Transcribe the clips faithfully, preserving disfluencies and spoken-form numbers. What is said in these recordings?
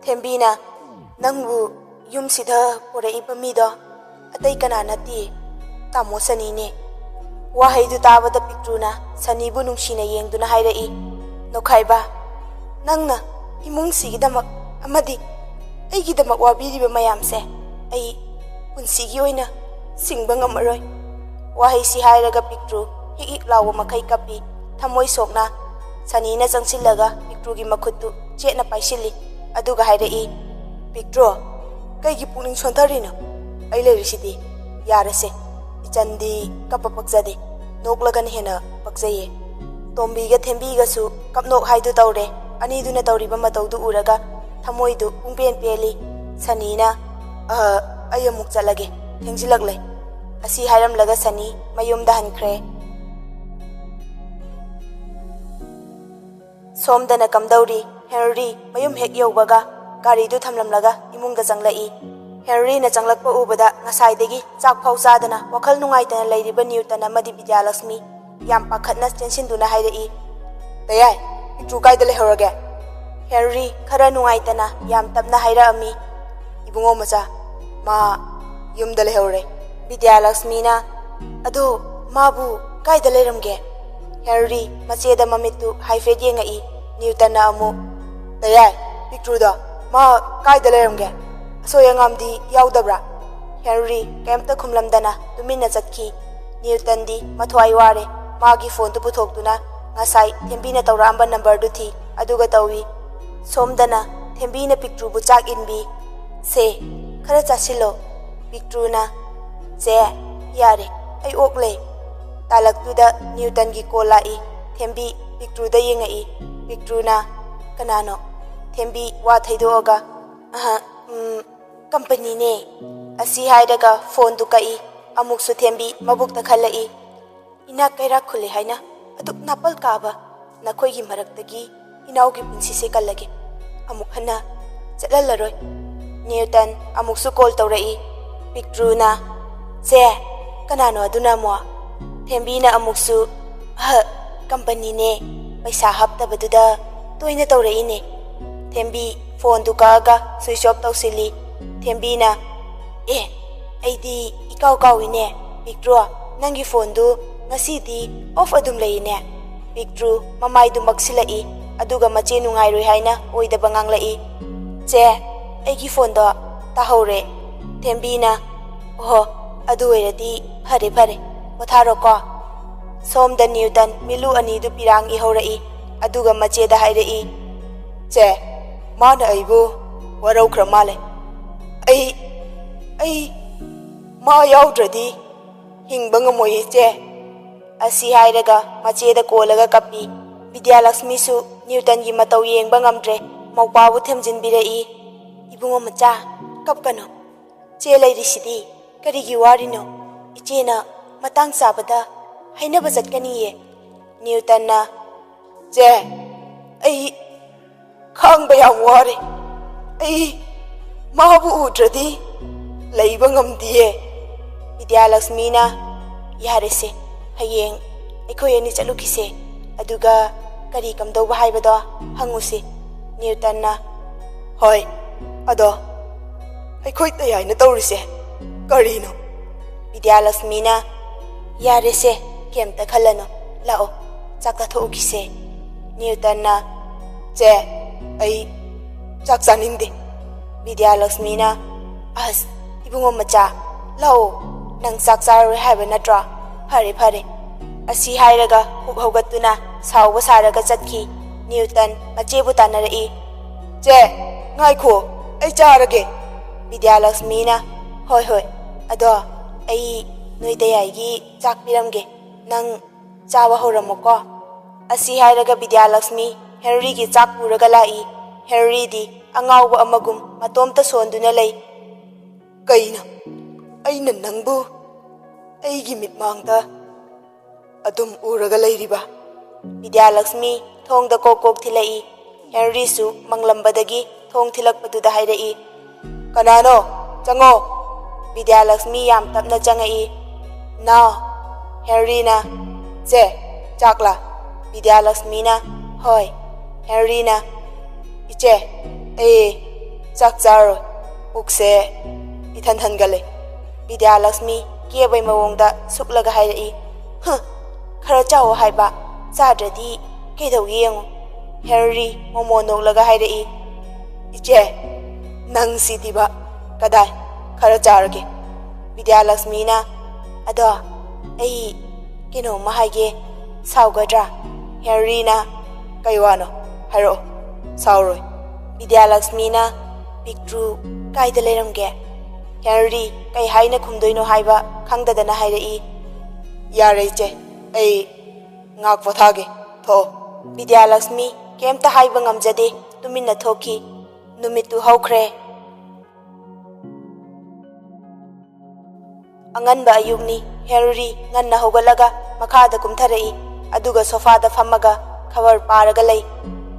ꯊꯦꯝꯕꯤꯅ, "ꯅꯪꯕꯨ ꯌꯨꯝꯁꯤꯗ ꯄꯨꯔꯛꯏꯕ ꯃꯤꯗꯣ ꯑꯇꯩ ꯀꯅꯥ ꯅꯠꯇꯦ, ꯇꯥꯃꯣ ꯁꯅꯤꯅꯦ꯫" ꯋꯥꯍꯩꯗꯨ ꯇꯥꯕꯗ ꯄꯤꯛꯇ꯭ꯔꯨꯅ ꯁꯅꯤꯕꯨ ꯅꯨꯡꯁꯤꯅ ꯌꯦꯡꯗꯨꯅ ꯍꯥꯏꯔꯛꯏ, "ꯅꯣꯈꯥꯏꯕ, ꯅꯪꯅ ꯏꯃꯨꯡꯁꯤꯒꯤꯗꯃꯛ ꯑꯃꯗꯤ ꯑꯩꯒꯤꯗꯃꯛ ꯋꯥꯕꯤꯔꯤꯕ ꯃꯌꯥꯝꯁꯦ ꯑꯩ ꯄꯨꯟꯁꯤꯒꯤ ꯑꯣꯏꯅ ꯁꯤꯡꯕ ꯉꯝꯃꯔꯣꯏ꯫" ꯋꯥꯍꯩꯁꯤ ꯍꯥꯏꯔꯒ ꯄꯤꯛꯇ꯭ꯔꯨ ꯍꯤꯛ ꯍꯤꯛ ꯂꯥꯎꯕ ꯃꯈꯩ ꯀꯞꯄꯤ꯫ ꯊꯃꯣꯏ ꯁꯣꯛꯅ ꯁꯅꯤꯅ ꯆꯪꯁꯤꯜꯂꯒ ꯄꯤꯛꯇ꯭ꯔꯨꯒꯤ ꯃꯈꯨꯠꯇꯨ ꯆꯦꯠꯅ ꯄꯥꯏꯁꯤꯜꯂꯤ꯫ ꯑꯗꯨꯒ ꯍꯥꯏꯔꯛꯏ, "ꯄꯤꯛꯇ꯭ꯔꯨ, ꯀꯩꯒꯤ ꯄꯨꯛꯅꯤꯡ ꯁꯣꯟꯊꯔꯤꯅꯣ? ꯑꯩ ꯂꯩꯔꯤꯁꯤꯗꯤ꯫ ꯌꯥꯔꯦꯁꯦ, ꯏꯆꯟꯗꯤ ꯀꯞꯄ ꯄꯛꯆꯗꯦ, ꯅꯣꯛꯂꯒꯅ ꯍꯦꯟꯅ ꯄꯛꯆꯩꯌꯦ꯫" ꯇꯣꯝꯕꯤꯒ ꯊꯦꯝꯕꯤꯒꯁꯨ ꯀꯞꯅꯣꯛ ꯍꯥꯏꯗꯨ ꯇꯧꯔꯦ꯫ ꯑꯅꯤꯗꯨꯅ ꯇꯧꯔꯤꯕ ꯃꯇꯧꯗꯨ ꯎꯔꯒ ꯊꯃꯣꯏꯗꯨ ꯄꯨꯡꯄꯦꯟ ꯄꯦꯜꯂꯤ꯫ ꯁꯅꯤꯅ, "ꯑ, ꯑꯩ ꯑꯃꯨꯛ ꯆꯠꯂꯒꯦ, ꯊꯦꯡꯖꯤꯜꯂꯛꯂꯦ꯫" ꯑꯁꯤ ꯍꯥꯏꯔꯝꯂꯒ ꯁꯅꯤ ꯃꯌꯨꯝꯗ ꯍꯟꯈ꯭ꯔꯦ꯫ ꯁꯣꯝꯗꯅ ꯀꯝꯗꯧꯔꯤ? ꯍꯦꯅꯔꯤ ꯃꯌꯨꯝ ꯍꯦꯛ ꯌꯧꯕꯒ ꯒꯥꯔꯤꯗꯨ ꯊꯝꯂꯝꯂꯒ ꯏꯃꯨꯡꯗ ꯆꯪꯂꯛꯏ꯫ ꯍꯦꯅꯔꯤꯅ ꯆꯪꯂꯛꯄ ꯎꯕꯗ ꯉꯁꯥꯏꯗꯒꯤ ꯆꯥꯛ ꯐꯥꯎ ꯆꯥꯗꯅ ꯋꯥꯈꯜ ꯅꯨꯡꯉꯥꯏꯇꯅ ꯂꯩꯔꯤꯕ ꯅ꯭ꯌꯨꯇꯟ ꯑꯃꯗꯤ ꯕꯤꯗ꯭ꯌꯥꯂꯛꯁꯃꯤ ꯌꯥꯝ ꯄꯥꯈꯠꯅ ꯆꯦꯟꯁꯤꯟꯗꯨꯅ ꯍꯥꯏꯔꯛꯏ, "ꯇꯌꯥꯏ, ꯄꯤꯛꯇ꯭ꯔꯨ ꯀꯥꯏꯗ ꯂꯩꯍꯧꯔꯒꯦ?" ꯍꯦꯅꯔꯤ ꯈꯔ ꯅꯨꯡꯉꯥꯏꯇꯅ ꯌꯥꯝ ꯇꯞꯅ ꯍꯥꯏꯔꯛꯑꯝꯃꯤ, "ꯏꯕꯨꯡꯉꯣ ꯃꯆꯥ, ꯃꯥ ꯌꯨꯝꯗ ꯂꯩꯍꯧꯔꯦ꯫" ꯕꯤꯗ꯭ꯌꯥꯂꯛꯁꯃꯤꯅ, "ꯑꯗꯣ ꯃꯥꯕꯨ ꯀꯥꯏꯗ ꯂꯩꯔꯝꯒꯦ?" ꯍꯦꯅꯔꯤ ꯃꯆꯦꯗ ꯃꯃꯤꯠꯇꯨ ꯍꯥꯏꯐꯦꯠ ꯌꯦꯡꯉꯛꯏ꯫ ꯅ꯭ꯌꯨꯇꯟꯅ ꯑꯃꯨꯛ, "ꯇꯌꯥꯏ, ꯄꯤꯛꯇ꯭ꯔꯨꯗꯣ ꯃꯥ ꯀꯥꯏꯗ ꯂꯩꯔꯝꯒꯦ? ꯑꯁꯣꯏ ꯑꯉꯥꯝꯗꯤ ꯌꯥꯎꯗꯕ꯭ꯔꯥ?" ꯍꯦꯅꯔꯤ ꯀꯩꯝꯇ ꯈꯨꯝꯂꯝꯗꯅ ꯇꯨꯃꯤꯟꯅ ꯆꯠꯈꯤ꯫ ꯅ꯭ꯌꯨꯇꯟꯗꯤ ꯃꯊ꯭ꯋꯥꯏ ꯋꯥꯔꯦ꯫ ꯃꯥꯒꯤ ꯐꯣꯟꯗꯨ ꯄꯨꯊꯣꯛꯇꯨꯅ ꯉꯁꯥꯏ ꯊꯦꯝꯕꯤꯅ ꯇꯧꯔꯛꯑꯝꯕ ꯅꯝꯕꯔꯗꯨ ꯊꯤ, ꯑꯗꯨꯒ ꯇꯧꯏ꯫ ꯁꯣꯝꯗꯅ ꯊꯦꯝꯕꯤꯅ ꯄꯤꯛꯇ꯭ꯔꯨꯕꯨ ꯆꯥꯛ ꯏꯟꯕꯤ꯫ "ꯁꯦ, ꯈꯔ ꯆꯥꯁꯤꯜꯂꯣ꯫" ꯄꯤꯛꯇ꯭ꯔꯨꯅ, "ꯆꯦ, ꯌꯥꯔꯦ, ꯑꯩ ꯑꯣꯛꯂꯦ꯫" ꯇꯥꯂꯛꯇꯨꯗ ꯅ꯭ꯌꯨꯇꯟꯒꯤ ꯀꯣꯜ ꯂꯥꯛꯏ꯫ ꯊꯦꯝꯕꯤ ꯄꯤꯛꯇ꯭ꯔꯨꯗ ꯌꯦꯡꯉꯛꯏ꯫ ꯄꯤꯛꯇ꯭ꯔꯨꯅ, "ꯀꯅꯥꯅꯣ?" ꯊꯦꯝꯕꯤ ꯋꯥ ꯊꯩꯗꯣꯛꯑꯒ, "ꯑꯍ, ꯎꯝ, ꯀꯝꯄꯅꯤꯅꯦ꯫" ꯑꯁꯤ ꯍꯥꯏꯔꯒ ꯐꯣꯟꯗꯨ ꯀꯛꯏ꯫ ꯑꯃꯨꯛꯁꯨ ꯊꯦꯝꯕꯤ ꯃꯕꯨꯛꯇ ꯈꯜꯂꯛꯏ, "ꯏꯅꯥꯛ ꯀꯩꯔꯥꯛ ꯈꯨꯜꯂꯦ ꯍꯥꯏꯅ ꯑꯗꯨꯛ ꯅꯥꯄꯜ ꯀꯥꯕ ꯅꯈꯣꯏꯒꯤ ꯃꯔꯛꯇꯒꯤ ꯏꯅꯥꯎꯒꯤ ꯄꯨꯟꯁꯤꯁꯦ ꯀꯜꯂꯒꯦ꯫ ꯑꯃꯨꯛ ꯍꯟꯅ ꯆꯠꯍꯜꯂꯔꯣꯏ꯫" ꯅ꯭ꯌꯨꯇꯟ ꯑꯃꯨꯛꯁꯨ ꯀꯣꯜ ꯇꯧꯔꯛꯏ꯫ ꯄꯤꯛꯇ꯭ꯔꯨꯅ, "ꯁꯦ, ꯀꯅꯥꯅꯣ ꯑꯗꯨꯅ ꯑꯃꯨꯛ?" ꯊꯦꯝꯕꯤꯅ ꯑꯃꯨꯛꯁꯨ, "ꯑꯍ, ꯀꯝꯄꯅꯤꯅꯦ꯫ ꯄꯩꯁꯥ ꯍꯥꯞꯇꯕꯗꯨꯗ ꯇꯣꯏꯅ ꯇꯧꯔꯛꯏꯅꯦ꯫" ꯊꯦꯝꯕꯤ ꯐꯣꯟꯗꯨ ꯀꯛꯑꯒ ꯁ꯭ꯋꯤꯆ ꯑꯣꯐ ꯇꯧꯁꯤꯜꯂꯤ꯫ ꯊꯦꯝꯕꯤꯅ, "ꯑꯦ, ꯑꯩꯗꯤ ꯏꯀꯥꯎ ꯀꯥꯎꯏꯅꯦ꯫ ꯄꯤꯛꯇ꯭ꯔꯨ, ꯅꯪꯒꯤ ꯐꯣꯟꯗꯨ ꯉꯁꯤꯗꯤ ꯑꯣꯐ ꯑꯗꯨꯝ ꯂꯩꯅꯦ?" ꯄꯤꯛꯇ꯭ꯔꯨ ꯃꯃꯥꯏꯗꯨ ꯃꯛꯁꯤꯜꯂꯛꯏ, ꯑꯗꯨꯒ ꯃꯆꯦ ꯅꯨꯡꯉꯥꯏꯔꯣꯏ ꯍꯥꯏꯅ ꯑꯣꯏꯗꯕ ꯉꯥꯡꯂꯛꯏ꯫ "ꯆꯦ, ꯑꯩꯒꯤ ꯐꯣꯟꯗꯣ ꯇꯥꯍꯧꯔꯦ꯫" ꯊꯦꯝꯕꯤꯅ, "ꯑꯣꯍꯣ, ꯑꯗꯨ ꯑꯣꯏꯔꯗꯤ ꯐꯔꯦ ꯐꯔꯦ, ꯄꯣꯊꯥꯔꯣꯀꯣ꯫" ꯁꯣꯝꯗ ꯅ꯭ꯌꯨꯇꯟ ꯃꯤꯠꯂꯨ ꯑꯅꯤꯗꯨ ꯄꯤꯔꯥꯡ ꯏꯍꯧꯔꯛꯏ, ꯑꯗꯨꯒ ꯃꯆꯦꯗ ꯍꯥꯏꯔꯛꯏ, "ꯆꯦ, ꯃꯥꯅ ꯑꯩꯕꯨ ꯋꯥꯔꯧꯈ꯭ꯔ ꯃꯥꯜꯂꯦ꯫ ꯑꯩ, ꯑꯩ ꯃꯥ ꯌꯥꯎꯗ꯭ꯔꯗꯤ ꯍꯤꯡꯕ ꯉꯝꯃꯣꯏ ꯏꯆꯦ꯫" ꯑꯁꯤ ꯍꯥꯏꯔꯒ ꯃꯆꯦꯗ ꯀꯣꯜꯂꯒ ꯀꯞꯄꯤ꯫ ꯕꯤꯗ꯭ꯌꯥꯂꯛꯁꯃꯤꯁꯨ ꯅ꯭ꯌꯨꯇꯟꯒꯤ ꯃꯇꯧ ꯌꯦꯡꯕ ꯉꯝꯗ꯭ꯔꯦ, ꯃꯧꯄꯥꯕꯨ ꯊꯦꯝꯖꯤꯟꯕꯤꯔꯛꯏ꯫ "ꯏꯕꯨꯡꯉꯣ ꯃꯆꯥ, ꯀꯞꯀꯅꯨ꯫ ꯆꯦ ꯂꯩꯔꯤꯁꯤꯗꯤ ꯀꯔꯤꯒꯤ ꯋꯥꯔꯤꯅꯣ? ꯏꯆꯦꯅ ꯃꯇꯥꯡ ꯆꯥꯕꯗ ꯍꯥꯏꯅꯕ ꯆꯠꯀꯅꯤꯌꯦ꯫" ꯅ꯭ꯌꯨꯇꯟꯅ, "ꯆꯦ, ꯑꯩ ꯈꯥꯡꯕ ꯌꯥꯝ ꯋꯥꯔꯦ꯫ ꯑꯩ ꯃꯥꯕꯨ ꯎꯗ꯭ꯔꯗꯤ ꯂꯩꯕ ꯉꯝꯗꯤꯌꯦ꯫" ꯕꯤꯗ꯭ꯌꯥꯂꯛꯁꯃꯤꯅ, "ꯌꯥꯔꯦꯁꯦ, ꯍꯌꯦꯡ ꯑꯩꯈꯣꯏ ꯑꯅꯤ ꯆꯠꯂꯨꯈꯤꯁꯦ, ꯑꯗꯨꯒ ꯀꯔꯤ ꯀꯝꯗꯧꯕ ꯍꯥꯏꯕꯗꯣ ꯍꯪꯉꯨꯁꯤ꯫" ꯅ꯭ꯌꯨꯇꯟꯅ, "ꯍꯣꯏ, ꯑꯗꯣ ꯑꯩꯈꯣꯏ ꯇꯌꯥꯏꯅ ꯇꯧꯔꯤꯁꯦ ꯀꯔꯤꯅꯣ?" ꯕꯤꯗ꯭ꯌꯥꯂꯛꯁꯃꯤꯅ, "ꯌꯥꯔꯦꯁꯦ, ꯀꯩꯝꯇ ꯈꯜꯂꯅꯨ꯫ ꯂꯥꯛꯑꯣ, ꯆꯥꯛ ꯆꯥꯊꯣꯛꯎꯈꯤꯁꯦ꯫" ꯅ꯭ꯌꯨꯇꯟꯅ, "ꯆꯦ, ꯑꯩ ꯆꯥꯛ ꯆꯥꯅꯤꯡꯗꯦ꯫" ꯕꯤꯗ꯭ꯌꯥꯂꯛꯁꯃꯤꯅ, "ꯑꯁ, ꯏꯕꯨꯡꯉꯣ ꯃꯆꯥ, ꯂꯥꯛꯑꯣ, ꯅꯪ ꯆꯥꯛ ꯆꯥꯔꯔꯣꯏ ꯍꯥꯏꯕ ꯅꯠꯇ꯭ꯔꯣ? ꯐꯔꯦ, ꯐꯔꯦ꯫" ꯑꯁꯤ ꯍꯥꯏꯔꯒ ꯍꯨꯛ ꯍꯧꯒꯠꯇꯨꯅ ꯁꯥꯎꯕ ꯁꯥꯔꯒ ꯆꯠꯈꯤ꯫ ꯅ꯭ꯌꯨꯇꯟ ꯃꯆꯦꯕꯨ ꯇꯥꯟꯅꯔꯛꯏ꯫ "ꯆꯦ, ꯉꯥꯏꯈꯣ, ꯑꯩ ꯆꯥꯔꯒꯦ꯫" ꯕꯤꯗ꯭ꯌꯥꯂꯛꯁꯃꯤꯅ, "ꯍꯣꯏ, ꯍꯣꯏ, ꯑꯗꯣ ꯑꯩ ꯅꯣꯏ ꯇꯌꯥꯏꯒꯤ ꯆꯥꯛ ꯄꯤꯔꯝꯒꯦ, ꯅꯪ ꯆꯥꯕ ꯍꯧꯔꯝꯃꯣꯀꯣ꯫" ꯑꯁꯤ ꯍꯥꯏꯔꯒ ꯕꯤꯗ꯭ꯌꯥꯂꯛꯁꯃꯤ ꯍꯦꯅꯔꯤꯒꯤ ꯆꯥꯛ ꯄꯨꯔꯒ ꯂꯥꯛꯏ꯫ ꯍꯦꯅꯔꯤꯗꯤ ꯑꯉꯥꯎꯕ ꯑꯃꯒꯨꯝ ꯃꯇꯣꯝꯇ ꯁꯣꯟꯗꯨꯅ ꯂꯩ꯫ "ꯀꯩꯅꯣ, ꯑꯩꯅ ꯅꯪꯕꯨ ꯑꯩꯒꯤ ꯃꯤꯠꯃꯥꯡꯗ ꯑꯗꯨꯝ ꯎꯔꯒ ꯂꯩꯔꯤꯕ?" ꯕꯤꯗ꯭ꯌꯥꯂꯛꯁꯃꯤ ꯊꯣꯡꯗ ꯀꯣꯛ ꯀꯣꯛ ꯊꯤꯜꯂꯛꯏ꯫ ꯍꯦꯅꯔꯤꯁꯨ ꯃꯪꯂꯝꯕꯗꯒꯤ ꯊꯣꯡ ꯊꯤꯜꯂꯛꯄꯗꯨꯗ ꯍꯥꯏꯔꯛꯏ, "ꯀꯅꯥꯅꯣ? ꯆꯪꯉꯣ꯫" ꯕꯤꯗ꯭ꯌꯥꯂꯛꯁꯃꯤ ꯌꯥꯝ ꯇꯞꯅ ꯆꯪꯉꯛꯏ꯫ "ꯅꯥꯎ꯫" ꯍꯦꯅꯔꯤꯅ, "ꯆꯦ, ꯆꯥꯛꯂꯥ?" ꯕꯤꯗ꯭ꯌꯥꯂꯛꯁꯃꯤꯅ, "ꯍꯣꯏ꯫" ꯍꯦꯅꯔꯤꯅ, "ꯏꯆꯦ, ꯑꯩ ꯆꯥꯛ ꯆꯥꯔꯣꯏ, ꯄꯨꯛꯁꯦ ꯏꯊꯟ ꯊꯟꯒꯠꯂꯦ꯫" ꯕꯤꯗ꯭ꯌꯥꯂꯛꯁꯃꯤ ꯀꯦꯕꯩ ꯃꯑꯣꯡꯗ ꯁꯨꯛꯂꯒ ꯍꯥꯏꯔꯛꯏ꯫ "ꯍꯨꯝ, ꯈꯔ ꯆꯥꯎꯑꯣ ꯍꯥꯏꯕ, ꯆꯥꯗ꯭ꯔꯗꯤ ꯀꯩꯗꯧꯒꯦ ꯌꯦꯡꯉꯨ꯫" ꯍꯦꯅꯔꯤ ꯃꯣꯃꯣ ꯅꯣꯛꯂꯒ ꯍꯥꯏꯔꯛꯏ꯫ "ꯏꯆꯦ, ꯅꯪ ꯁꯤꯗꯤꯕ, ꯀꯗꯥꯏ ꯈꯔ ꯆꯥꯔꯒꯦ?" ꯕꯤꯗ꯭ꯌꯥꯂꯛꯁꯃꯤꯅ, "ꯑꯗꯣ ꯑꯩ ꯀꯩꯅꯣꯝꯃ ꯍꯥꯏꯒꯦ, ꯁꯥꯎꯒꯗ꯭ꯔꯥ?" ꯍꯦꯅꯔꯤꯅ, "ꯀꯩ ꯋꯥꯅꯣ? ꯍꯥꯏꯔꯛꯑꯣ, ꯁꯥꯎꯔꯣꯏ꯫" ꯕꯤꯗ꯭ꯌꯥꯂꯛꯁꯃꯤꯅ, "ꯄꯤꯛꯇ꯭ꯔꯨ ꯀꯥꯏꯗ ꯂꯩꯔꯝꯒꯦ?" ꯍꯦꯅꯔꯤ ꯀꯩ ꯍꯥꯏꯅ ꯈꯨꯝꯗꯣꯏꯅꯣ ꯍꯥꯏꯕ ꯈꯪꯗꯗꯅ ꯍꯥꯏꯔꯛꯏ꯫ "ꯌꯥꯔꯦ ꯏꯆꯦ, ꯑꯩ ꯉꯥꯛ ꯄꯣꯊꯥꯒꯦ, ꯊꯣꯛꯑꯣ꯫" ꯕꯤꯗ꯭ꯌꯥꯂꯛꯁꯃꯤ ꯀꯩꯝꯇ ꯍꯥꯏꯕ ꯉꯝꯖꯗꯦ, ꯇꯨꯃꯤꯟꯅ ꯊꯣꯛꯈꯤ꯫ ꯅꯨꯃꯤꯠꯇꯨ ꯍꯧꯈ꯭ꯔꯦ꯫ ꯑꯉꯟꯕ ꯑꯌꯨꯛꯅꯤ꯫ ꯍꯦꯅꯔꯤ ꯉꯟꯅ ꯍꯧꯒꯠꯂꯒ ꯃꯈꯥꯗ ꯀꯨꯝꯊꯔꯛꯏ, ꯑꯗꯨꯒ ꯁꯣꯐꯥꯗ ꯐꯝꯃꯒ ꯈꯕꯔ ꯄꯥꯔꯒ ꯂꯩ꯫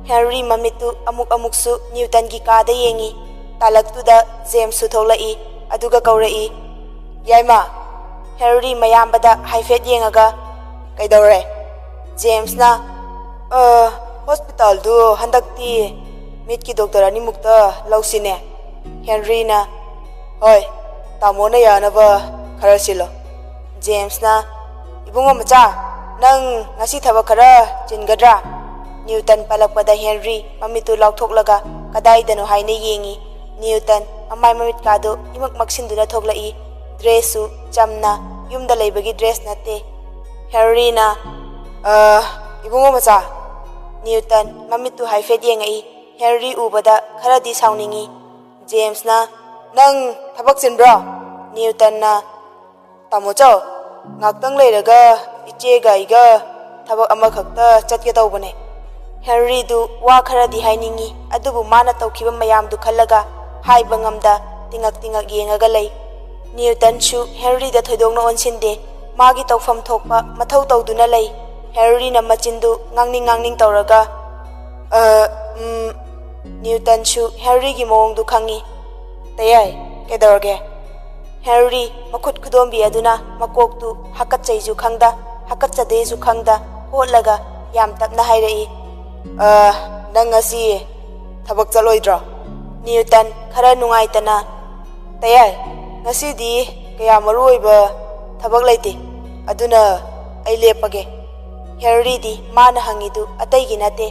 ꯍꯦꯅꯔꯤ ꯃꯃꯤꯠꯇꯨ ꯑꯃꯨꯛ ꯑꯃꯨꯛꯁꯨ ꯅ꯭ꯌꯨꯇꯟꯒꯤ ꯀꯥꯗ ꯌꯦꯡꯏ꯫ ꯇꯥꯂꯛꯇꯨꯗ ꯖꯦꯝꯁꯁꯨ ꯊꯣꯛꯂꯛꯏ, ꯑꯗꯨꯒ ꯀꯧꯔꯛꯏ, "ꯌꯥꯏꯃ!" ꯍꯦꯅꯔꯤ ꯃꯌꯥꯝꯕꯗ ꯍꯥꯏꯐꯦꯠ ꯌꯦꯡꯉꯒ, "ꯀꯩꯗꯧꯔꯦ?" ꯖꯦꯝꯁꯅ, "ꯑ, ꯍꯣꯁꯄꯤꯇꯥꯜꯗꯨ ꯍꯟꯗꯛꯇꯤ ꯃꯤꯠꯀꯤ ꯗꯣꯛꯇꯔ ꯑꯅꯤꯃꯨꯛꯇ ꯂꯧꯁꯤꯅꯦ꯫" ꯍꯦꯅꯔꯤꯅ, "ꯍꯣꯏ, ꯇꯥꯃꯣꯅ ꯌꯥꯅꯕ ꯈꯔ ꯁꯤꯜꯂꯣ꯫" ꯖꯦꯝꯁꯅ, "ꯏꯕꯨꯡꯉꯣ ꯃꯆꯥ, ꯅꯪ ꯉꯁꯤ ꯊꯕꯛ ꯈꯔ ꯆꯤꯟꯒꯗ꯭ꯔꯥ?" ꯅ꯭ꯌꯨꯇꯟ ꯄꯜꯂꯛꯄꯗ ꯍꯦꯅꯔꯤ ꯃꯃꯤꯠꯇꯨ ꯂꯥꯎꯊꯣꯛꯂꯒ ꯀꯗꯥꯏꯗꯅꯣ ꯍꯥꯏꯅ ꯌꯦꯡꯏ꯫ ꯅ꯭ꯌꯨꯇꯟ ꯃꯃꯥꯏ ꯃꯃꯤꯠꯀꯥꯗꯨ ꯏꯃꯛ ꯃꯛꯁꯤꯟꯗꯨꯅ ꯊꯣꯛꯂꯛꯏ꯫ ꯗ꯭ꯔꯦꯁꯁꯨ ꯆꯝꯅ ꯌꯨꯝꯗ ꯂꯩꯕꯒꯤ ꯗ꯭ꯔꯦꯁ ꯅꯠꯇꯦ꯫ ꯍꯦꯅꯔꯤꯅ, "ꯑ, ꯏꯕꯨꯡꯉꯣ ꯃꯆꯥ꯫" ꯅ꯭ꯌꯨꯇꯟ ꯃꯃꯤꯠꯇꯨ ꯍꯥꯏꯐꯦꯠ ꯌꯦꯡꯉꯛꯏ꯫ ꯍꯦꯅꯔꯤ ꯎꯕꯗ ꯈꯔꯗꯤ ꯁꯥꯎꯅꯤꯡꯏ꯫ ꯖꯦꯝꯁꯅ, "ꯅꯪ ꯊꯕꯛ ꯆꯤꯟꯕ꯭ꯔꯣ?" ꯅ꯭ꯌꯨꯇꯟꯅ, "ꯇꯥꯃꯣ ꯆꯧ, ꯉꯥꯛꯇꯪ ꯂꯩꯔꯒ ꯏꯆꯦꯒ ꯑꯩꯒ ꯊꯕꯛ ꯑꯃꯈꯛꯇ ꯆꯠꯀꯦ ꯇꯧꯕꯅꯦ꯫" ꯍꯦꯅꯔꯤꯗꯨ ꯋꯥ ꯈꯔꯗꯤ ꯍꯥꯏꯅꯤꯡꯏ, ꯑꯗꯨꯕꯨ ꯃꯥꯅ ꯇꯧꯈꯤꯕ ꯃꯌꯥꯝꯗꯨ ꯈꯜꯂꯒ ꯍꯥꯏꯕ ꯉꯝꯗ ꯇꯤꯉꯛ ꯇꯤꯉꯛ ꯌꯦꯡꯉꯒ ꯂꯩ꯫ ꯅ꯭ꯌꯨꯇꯟꯁꯨ ꯍꯦꯅꯔꯤꯗ ꯊꯣꯏꯗꯣꯛꯅ ꯑꯣꯟꯁꯤꯟꯗꯦ꯫ ꯃꯥꯒꯤ ꯇꯧꯐꯝ ꯊꯣꯛꯄ ꯃꯊꯧ ꯇꯧꯗꯨꯅ ꯂꯩ꯫ ꯍꯦꯅꯔꯤꯅ ꯃꯆꯤꯟꯗꯨ ꯉꯥꯡꯅꯤꯡ ꯉꯥꯡꯅꯤꯡ ꯇꯧꯔꯒ, "ꯑ, ꯎꯝ꯫" ꯅ꯭ꯌꯨꯇꯟꯁꯨ ꯍꯦꯅꯔꯤꯒꯤ ꯃꯑꯣꯡꯗꯨ ꯈꯪꯏ꯫ "ꯇꯌꯥꯏ, ꯀꯩꯗꯧꯔꯒꯦ?" ꯍꯦꯅꯔꯤ ꯃꯈꯨꯠ ꯈꯨꯗꯣꯝꯕꯤ ꯑꯗꯨꯅ ꯃꯀꯣꯛꯇꯨ ꯍꯥꯀꯠꯆꯩꯁꯨ ꯈꯪꯗ, ꯍꯥꯀꯠꯆꯗꯦꯁꯨ ꯈꯪꯗ ꯍꯣꯠꯂꯒ ꯌꯥꯝ ꯇꯞꯅ ꯍꯥꯏꯔꯛꯏ, "ꯑ, ꯅꯪ ꯉꯁꯤ ꯊꯕꯛ ꯆꯠꯂꯣꯏꯗ꯭ꯔꯣ? ꯅ꯭ꯌꯨꯇꯟ ꯈꯔ ꯅꯨꯡꯉꯥꯏꯇꯅ, "ꯇꯌꯥꯏ, ꯉꯁꯤꯗꯤ ꯀꯌꯥ ꯃꯔꯨ ꯑꯣꯏꯕ ꯊꯕꯛ ꯂꯩꯇꯦ, ꯑꯗꯨꯅ ꯑꯩ ꯂꯦꯞꯄꯒꯦ꯫" ꯍꯦꯅꯔꯤꯗꯤ ꯃꯥꯅ ꯍꯪꯉꯤꯗꯨ ꯑꯇꯩꯒꯤ ꯅꯠꯇꯦ꯫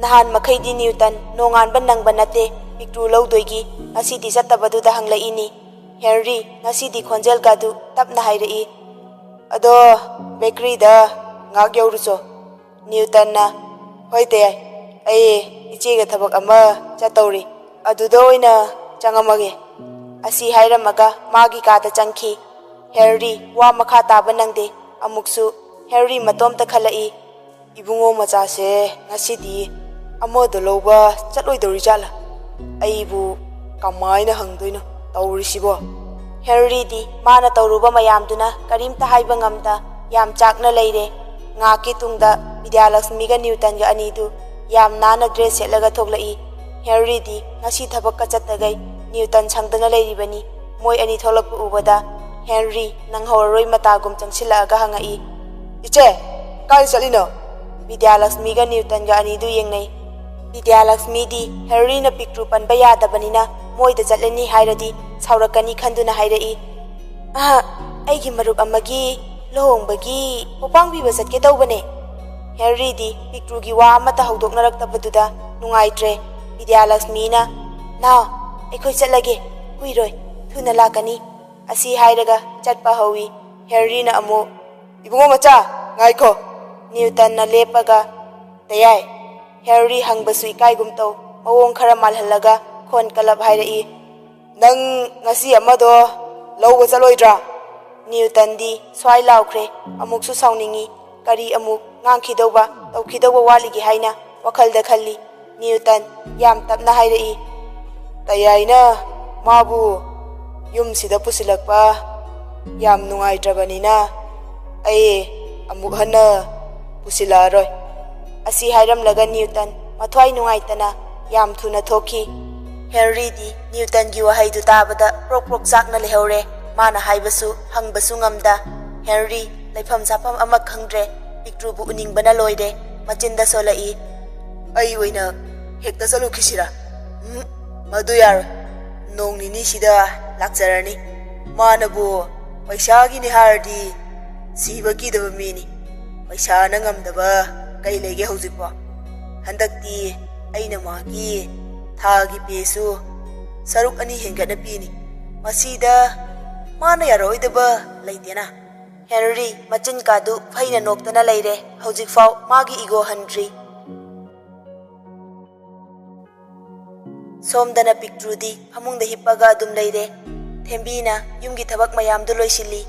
ꯅꯍꯥꯟ ꯃꯈꯩꯗꯤ ꯅ꯭ꯌꯨꯇꯟ ꯅꯣꯡꯉꯥꯟꯕ ꯅꯪꯕ ꯅꯠꯇꯦ ꯄꯤꯛꯇ꯭ꯔꯨ ꯂꯧꯗꯣꯏꯒꯤ, ꯉꯁꯤꯗꯤ ꯆꯠꯇꯕꯗꯨꯗ ꯍꯪꯂꯛꯏꯅꯤ꯫ ꯍꯦꯅꯔꯤ ꯉꯁꯤꯗꯤ ꯈꯣꯟꯖꯦꯜꯒꯗꯨ ꯇꯞꯅ ꯍꯥꯏꯔꯛꯏ, "ꯑꯗꯣ ꯕꯦꯀꯔꯤꯗ ꯉꯥꯏꯍꯥꯛ ꯌꯧꯔꯨꯆꯣ꯫" ꯅ꯭ꯌꯨꯇꯟꯅ, "ꯍꯣꯏ ꯇꯌꯥꯏ, ꯑꯩ ꯏꯆꯦꯒ ꯊꯕꯛ ꯑꯃ ꯆꯠꯇꯧꯔꯤ, ꯑꯗꯨꯗ ꯑꯣꯏꯅ ꯆꯪꯉꯝꯃꯒꯦ꯫" ꯑꯁꯤ ꯍꯥꯏꯔꯝꯃꯒ ꯃꯥꯒꯤ ꯀꯥꯗ ꯆꯪꯈꯤ꯫ ꯍꯦꯅꯔꯤ ꯋꯥ ꯃꯈꯥ ꯇꯥꯕ ꯅꯪꯗꯦ꯫ ꯑꯃꯨꯛꯁꯨ ꯍꯦꯅꯔꯤ ꯃꯇꯣꯝꯇ ꯈꯜꯂꯛꯏ, "ꯏꯕꯨꯡꯉꯣ ꯃꯆꯥꯁꯦ ꯉꯁꯤꯗꯤ ꯑꯃꯗꯣ ꯂꯧꯕ ꯆꯠꯂꯣꯏꯗꯧꯔꯤ ꯖꯥꯠꯂꯥ? ꯑꯩꯕꯨ ꯀꯃꯥꯏꯅ ꯍꯪꯗꯣꯏꯅꯣ ꯇꯧꯔꯤꯁꯤꯕꯣ?" ꯍꯦꯅꯔꯤꯗꯤ ꯃꯥꯅ ꯇꯧꯔꯨꯕ ꯃꯌꯥꯝꯗꯨꯅ ꯀꯔꯤꯝꯇ ꯍꯥꯏꯕ ꯉꯝꯗ ꯌꯥꯝ ꯆꯥꯛꯅ ꯂꯩꯔꯦ꯫ ꯉꯥꯏꯍꯥꯛꯀꯤ ꯇꯨꯡꯗ ꯕꯤꯗ꯭ꯌꯥꯂꯛꯁꯃꯤꯒ ꯅ꯭ꯌꯨꯇꯟꯒ ꯑꯅꯤꯗꯨ ꯌꯥꯝ ꯅꯥꯟꯅ ꯗ꯭ꯔꯦꯁ ꯁꯦꯠꯂꯒ ꯊꯣꯛꯂꯛꯏ꯫ ꯍꯦꯅꯔꯤꯗꯤ ꯉꯁꯤ ꯊꯕꯛꯀ ꯆꯠꯇꯈꯩ ꯅ꯭ꯌꯨꯇꯟ ꯁꯪꯗꯅ ꯂꯩꯔꯤꯕꯅꯤ꯫ ꯃꯣꯏ ꯑꯅꯤ ꯊꯣꯛꯂꯛꯄ ꯎꯕꯗ ꯍꯦꯅꯔꯤ ꯅꯪꯍꯧꯔꯔꯣꯏ ꯃꯇꯥꯒꯨꯝ ꯆꯪꯁꯤꯜꯂꯛꯑꯒ ꯍꯪꯉꯛꯏ, "ꯏꯆꯦ, ꯀꯥꯏꯗ ꯆꯠꯂꯤꯅꯣ?" ꯕꯤꯗ꯭ꯌꯥꯂꯛꯁꯃꯤꯒ ꯅ꯭ꯌꯨꯇꯟꯒ ꯑꯅꯤꯗꯨ ꯌꯦꯡꯅꯩ꯫ ꯕꯤꯗ꯭ꯌꯥꯂꯛꯁꯃꯤꯗꯤ ꯍꯦꯅꯔꯤꯅ ꯄꯤꯛꯇ꯭ꯔꯨ ꯄꯟꯕ ꯌꯥꯗꯕꯅꯤꯅ ꯃꯣꯏꯗ ꯆꯠꯂꯅꯤ ꯍꯥꯏꯔꯗꯤ ꯁꯥꯎꯔꯛꯀꯅꯤ ꯈꯟꯗꯨꯅ ꯍꯥꯏꯔꯛꯏ, "ꯑꯍ, ꯑꯩꯒꯤ ꯃꯔꯨꯞ ꯑꯃꯒꯤ ꯂꯨꯍꯣꯡꯕꯒꯤ ꯄꯣꯄꯥꯡ ꯄꯤꯕ ꯆꯠꯀꯦ ꯇꯧꯕꯅꯦ꯫" ꯍꯦꯅꯔꯤꯗꯤ ꯄꯤꯛꯇ꯭ꯔꯨꯒꯤ ꯋꯥ ꯑꯃꯠꯇ ꯍꯧꯗꯣꯛꯅꯔꯛꯇꯕꯗꯨꯗ ꯅꯨꯡꯉꯥꯏꯇ꯭ꯔꯦ꯫ ꯕꯤꯗ꯭ꯌꯥꯂꯛꯁꯃꯤꯅ, "ꯅꯥꯎ, ꯑꯩꯈꯣꯏ ꯆꯠꯂꯒꯦ, ꯀꯨꯏꯔꯣꯏ, ꯊꯨꯅ ꯂꯥꯛꯀꯅꯤ꯫" ꯑꯁꯤ ꯍꯥꯏꯔꯒ ꯆꯠꯄ ꯍꯧꯏ꯫ ꯍꯦꯅꯔꯤꯅ ꯑꯃꯨꯛ, "ꯏꯕꯨꯡꯉꯣ ꯃꯆꯥ, ꯉꯥꯏꯈꯣ꯫" ꯅ꯭ꯌꯨꯇꯟꯅ ꯂꯦꯞꯄꯒ, "ꯇꯌꯥꯏ?" ꯍꯦꯅꯔꯤ ꯍꯪꯕꯁꯨ ꯏꯀꯥꯏꯒꯨꯝ ꯇꯧ, ꯃꯑꯣꯡ ꯈꯔ ꯃꯥꯜꯍꯜꯂꯒ ꯈꯣꯟ ꯀꯜꯂꯞ ꯍꯥꯏꯔꯛꯏ, "ꯅꯪ ꯉꯁꯤ ꯑꯃꯗꯣ ꯂꯧꯕ ꯆꯠꯂꯣꯏꯗ꯭ꯔꯥ?" ꯅ꯭ꯌꯨꯇꯟꯗꯤ ꯁ꯭ꯋꯥꯏ ꯂꯥꯎꯈ꯭ꯔꯦ꯫ ꯑꯃꯨꯛꯁꯨ ꯁꯥꯎꯅꯤꯡꯏ꯫ ꯀꯔꯤ ꯑꯃꯨꯛ ꯉꯥꯡꯈꯤꯗꯧꯕ, ꯇꯧꯈꯤꯗꯧꯕ ꯋꯥꯠꯂꯤꯒꯦ ꯍꯥꯏꯅ ꯋꯥꯈꯜꯗ ꯈꯜꯂꯤ꯫ ꯅ꯭ꯌꯨꯇꯟ ꯌꯥꯝ ꯇꯞꯅ ꯍꯥꯏꯔꯛꯏ, "ꯇꯌꯥꯏꯅ ꯃꯥꯕꯨ ꯌꯨꯝꯁꯤꯗ ꯄꯨꯁꯤꯜꯂꯛꯄ ꯌꯥꯝ ꯅꯨꯡꯉꯥꯏꯇ꯭ꯔꯕꯅꯤꯅ ꯑꯩ ꯑꯃꯨꯛ ꯍꯟꯅ ꯄꯨꯁꯤꯜꯂꯛꯑꯔꯣꯏ꯫" ꯑꯁꯤ ꯍꯥꯏꯔꯝꯂꯒ ꯅ꯭ꯌꯨꯇꯟ ꯃꯊ꯭ꯋꯥꯏ ꯅꯨꯡꯉꯥꯏꯇꯅ ꯌꯥꯝ ꯊꯨꯅ ꯊꯣꯛꯈꯤ꯫ ꯍꯦꯅꯔꯤꯗꯤ ꯅ꯭ꯌꯨꯇꯟꯒꯤ ꯋꯥꯍꯩꯗꯨ ꯇꯥꯕꯗ ꯄ꯭ꯔꯣꯛ ꯄ꯭ꯔꯣꯛ ꯆꯥꯛꯅ ꯂꯩꯍꯧꯔꯦ꯫ ꯃꯥꯅ ꯍꯥꯏꯕꯁꯨ ꯍꯪꯕꯁꯨ ꯉꯝꯗ꯫ ꯍꯦꯅꯔꯤ ꯂꯩꯐꯝ ꯆꯥꯐꯝ ꯑꯃ ꯈꯪꯗ꯭ꯔꯦ꯫ ꯄꯤꯛꯇ꯭ꯔꯨꯕꯨ ꯎꯅꯤꯡꯕꯅ ꯂꯣꯏꯔꯦ꯫ ꯃꯆꯤꯟꯗ ꯁꯣꯜꯂꯛꯏ, "ꯑꯩ ꯑꯣꯏꯅ ꯍꯦꯛꯇ ꯆꯠꯂꯨꯈꯤꯁꯤꯔꯥ?" ꯎꯝ, ꯃꯗꯨ ꯌꯥꯔꯣꯏ꯫ ꯅꯣꯡ ꯅꯤꯅꯤꯁꯤꯗ ꯂꯥꯛꯆꯔꯅꯤ꯫ ꯃꯥꯅꯕꯨ ꯄꯩꯁꯥꯒꯤꯅꯤ ꯍꯥꯏꯔꯗꯤ ꯁꯤꯕ ꯀꯤꯗꯕ ꯃꯤꯅꯤ꯫ ꯄꯩꯁꯥꯅ ꯉꯝꯗꯕ ꯀꯩ ꯂꯩꯒꯦ ꯍꯧꯖꯤꯛꯄꯣ? ꯍꯟꯗꯛꯇꯤ ꯑꯩꯅ ꯃꯍꯥꯛꯀꯤ ꯊꯥꯒꯤ ꯄꯦꯁꯨ ꯁꯔꯨꯛ ꯑꯅꯤ ꯍꯦꯟꯒꯠꯅ ꯄꯤꯅꯤ꯫ ꯃꯁꯤꯗ ꯃꯥꯅ ꯌꯥꯔꯛꯑꯣꯏꯗꯕ ꯂꯩꯇꯦꯅ꯫ ꯍꯦꯅꯔꯤ ꯃꯆꯤꯟ ꯀꯥꯗꯨ ꯐꯩꯅ ꯅꯣꯛꯇꯅ ꯂꯩꯔꯦ꯫ ꯍꯧꯖꯤꯛꯐꯥꯎ ꯃꯥꯒꯤ ꯏꯒꯣ ꯍꯟꯗ꯭ꯔꯤ꯫ ꯁꯣꯝꯗꯅ ꯄꯤꯛꯇ꯭ꯔꯨꯗꯤ ꯐꯃꯨꯡꯗ ꯍꯤꯞꯄꯒ ꯑꯗꯨꯝ ꯂꯩꯔꯦ꯫ ꯊꯦꯝꯕꯤꯅ ꯌꯨꯝꯒꯤ ꯊꯕꯛ ꯃꯌꯥꯝꯗꯨ ꯂꯣꯏꯁꯤꯜꯂꯤ꯫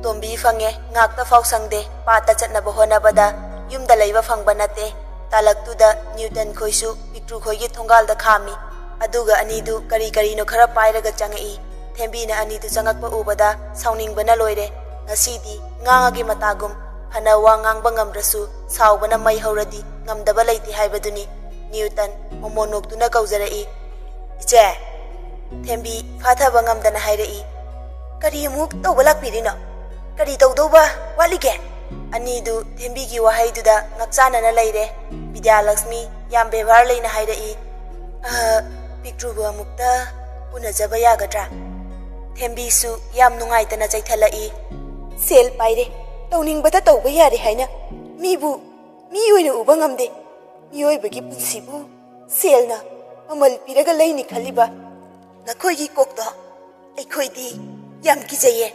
ꯇꯣꯝꯕꯤ ꯐꯪꯉꯦ, ꯉꯥꯛꯇ ꯐꯥꯎ ꯁꯪꯗꯦ꯫ ꯄꯥꯠꯇ ꯆꯠꯅꯕ ꯍꯣꯠꯅꯕꯗ ꯌꯨꯝꯗ ꯂꯩꯕ ꯐꯪꯕ ꯅꯠꯇꯦ꯫ ꯇꯥꯂꯛꯇꯨꯗ ꯅ꯭ꯌꯨꯇꯟ ꯈꯣꯏꯁꯨ ꯄꯤꯛꯇ꯭ꯔꯨ ꯈꯣꯏꯒꯤ ꯊꯣꯡꯒꯥꯜꯗ ꯈꯥꯝꯃꯤ꯫ ꯑꯗꯨꯒ ꯑꯅꯤꯗꯨ ꯀꯔꯤ ꯀꯔꯤꯅꯣ ꯈꯔ ꯄꯥꯏꯔꯒ ꯆꯪꯉꯛꯏ꯫ ꯊꯦꯝꯕꯤꯅ ꯑꯅꯤꯗꯨ ꯆꯪꯉꯛꯄ ꯎꯕꯗ ꯁꯥꯎꯅꯤꯡꯕꯅ ꯂꯣꯏꯔꯦ꯫ ꯉꯁꯤꯗꯤ ꯉꯥꯡꯉꯒꯦ ꯃꯇꯥꯒꯨꯝ, ꯐꯅ ꯋꯥ ꯉꯥꯡꯕ ꯉꯝꯗ꯭ꯔꯁꯨ ꯁꯥꯎꯕꯅ ꯃꯩ ꯍꯧꯔꯗꯤ ꯉꯝꯗꯕ ꯂꯩꯇꯦ ꯍꯥꯏꯕꯗꯨꯅꯤ꯫ ꯅ꯭ꯌꯨꯇꯟ ꯃꯣꯃꯣꯟ ꯅꯣꯛꯇꯨꯅ ꯀꯧꯖꯔꯛꯏ꯫ "ꯏꯆꯦ!" ꯊꯦꯝꯕꯤ ꯐꯥꯊꯕ ꯉꯝꯗꯅ ꯍꯥꯏꯔꯛꯏ꯫ "ꯀꯔꯤ ꯑꯃꯨꯛ ꯇꯧꯕ ꯂꯥꯛꯄꯤꯔꯤꯅꯣ? ꯀꯔꯤ ꯇꯧꯗꯧꯕ ꯋꯥꯠꯂꯤꯒꯦ?" ꯑꯅꯤꯗꯨ ꯊꯦꯝꯕꯤꯒꯤ ꯋꯥꯍꯩꯗꯨꯗ ꯉꯛꯆꯥꯟꯅꯅ ꯂꯩꯔꯦ꯫ ꯕꯤꯗ꯭ꯌꯥꯂꯛꯁꯃꯤ ꯌꯥꯝ ꯕꯦꯕꯥꯔ ꯂꯩꯅ ꯍꯥꯏꯔꯛꯏ, "ꯑ, ꯄꯤꯛꯇ꯭ꯔꯨꯕꯨ ꯑꯃꯨꯛꯇ ꯎꯅꯖꯕ ꯌꯥꯒꯗ꯭ꯔꯥ?" ꯊꯦꯝꯕꯤꯁꯨ ꯌꯥꯝ ꯅꯨꯡꯉꯥꯏꯇꯅ ꯆꯩꯊꯠꯂꯛꯏ꯫ "ꯁꯦꯜ ꯄꯥꯏꯔꯦ, ꯇꯧꯅꯤꯡꯕꯗ ꯇꯧꯕ ꯌꯥꯔꯦ ꯍꯥꯏꯅ ꯃꯤꯕꯨ ꯃꯤ ꯑꯣꯏꯅ ꯎꯕ ꯉꯝꯗꯦ꯫ ꯃꯤꯑꯣꯏꯕꯒꯤ ꯄꯨꯟꯁꯤꯕꯨ ꯁꯦꯜꯅ ꯃꯃꯜ ꯄꯤꯔꯒ ꯂꯩꯅꯤ ꯈꯜꯂꯤꯕ ꯅꯈꯣꯏꯒꯤ ꯀꯣꯛꯇꯣ ꯑꯩꯈꯣꯏꯗꯤ ꯌꯥꯝ ꯀꯤꯖꯩꯌꯦ꯫"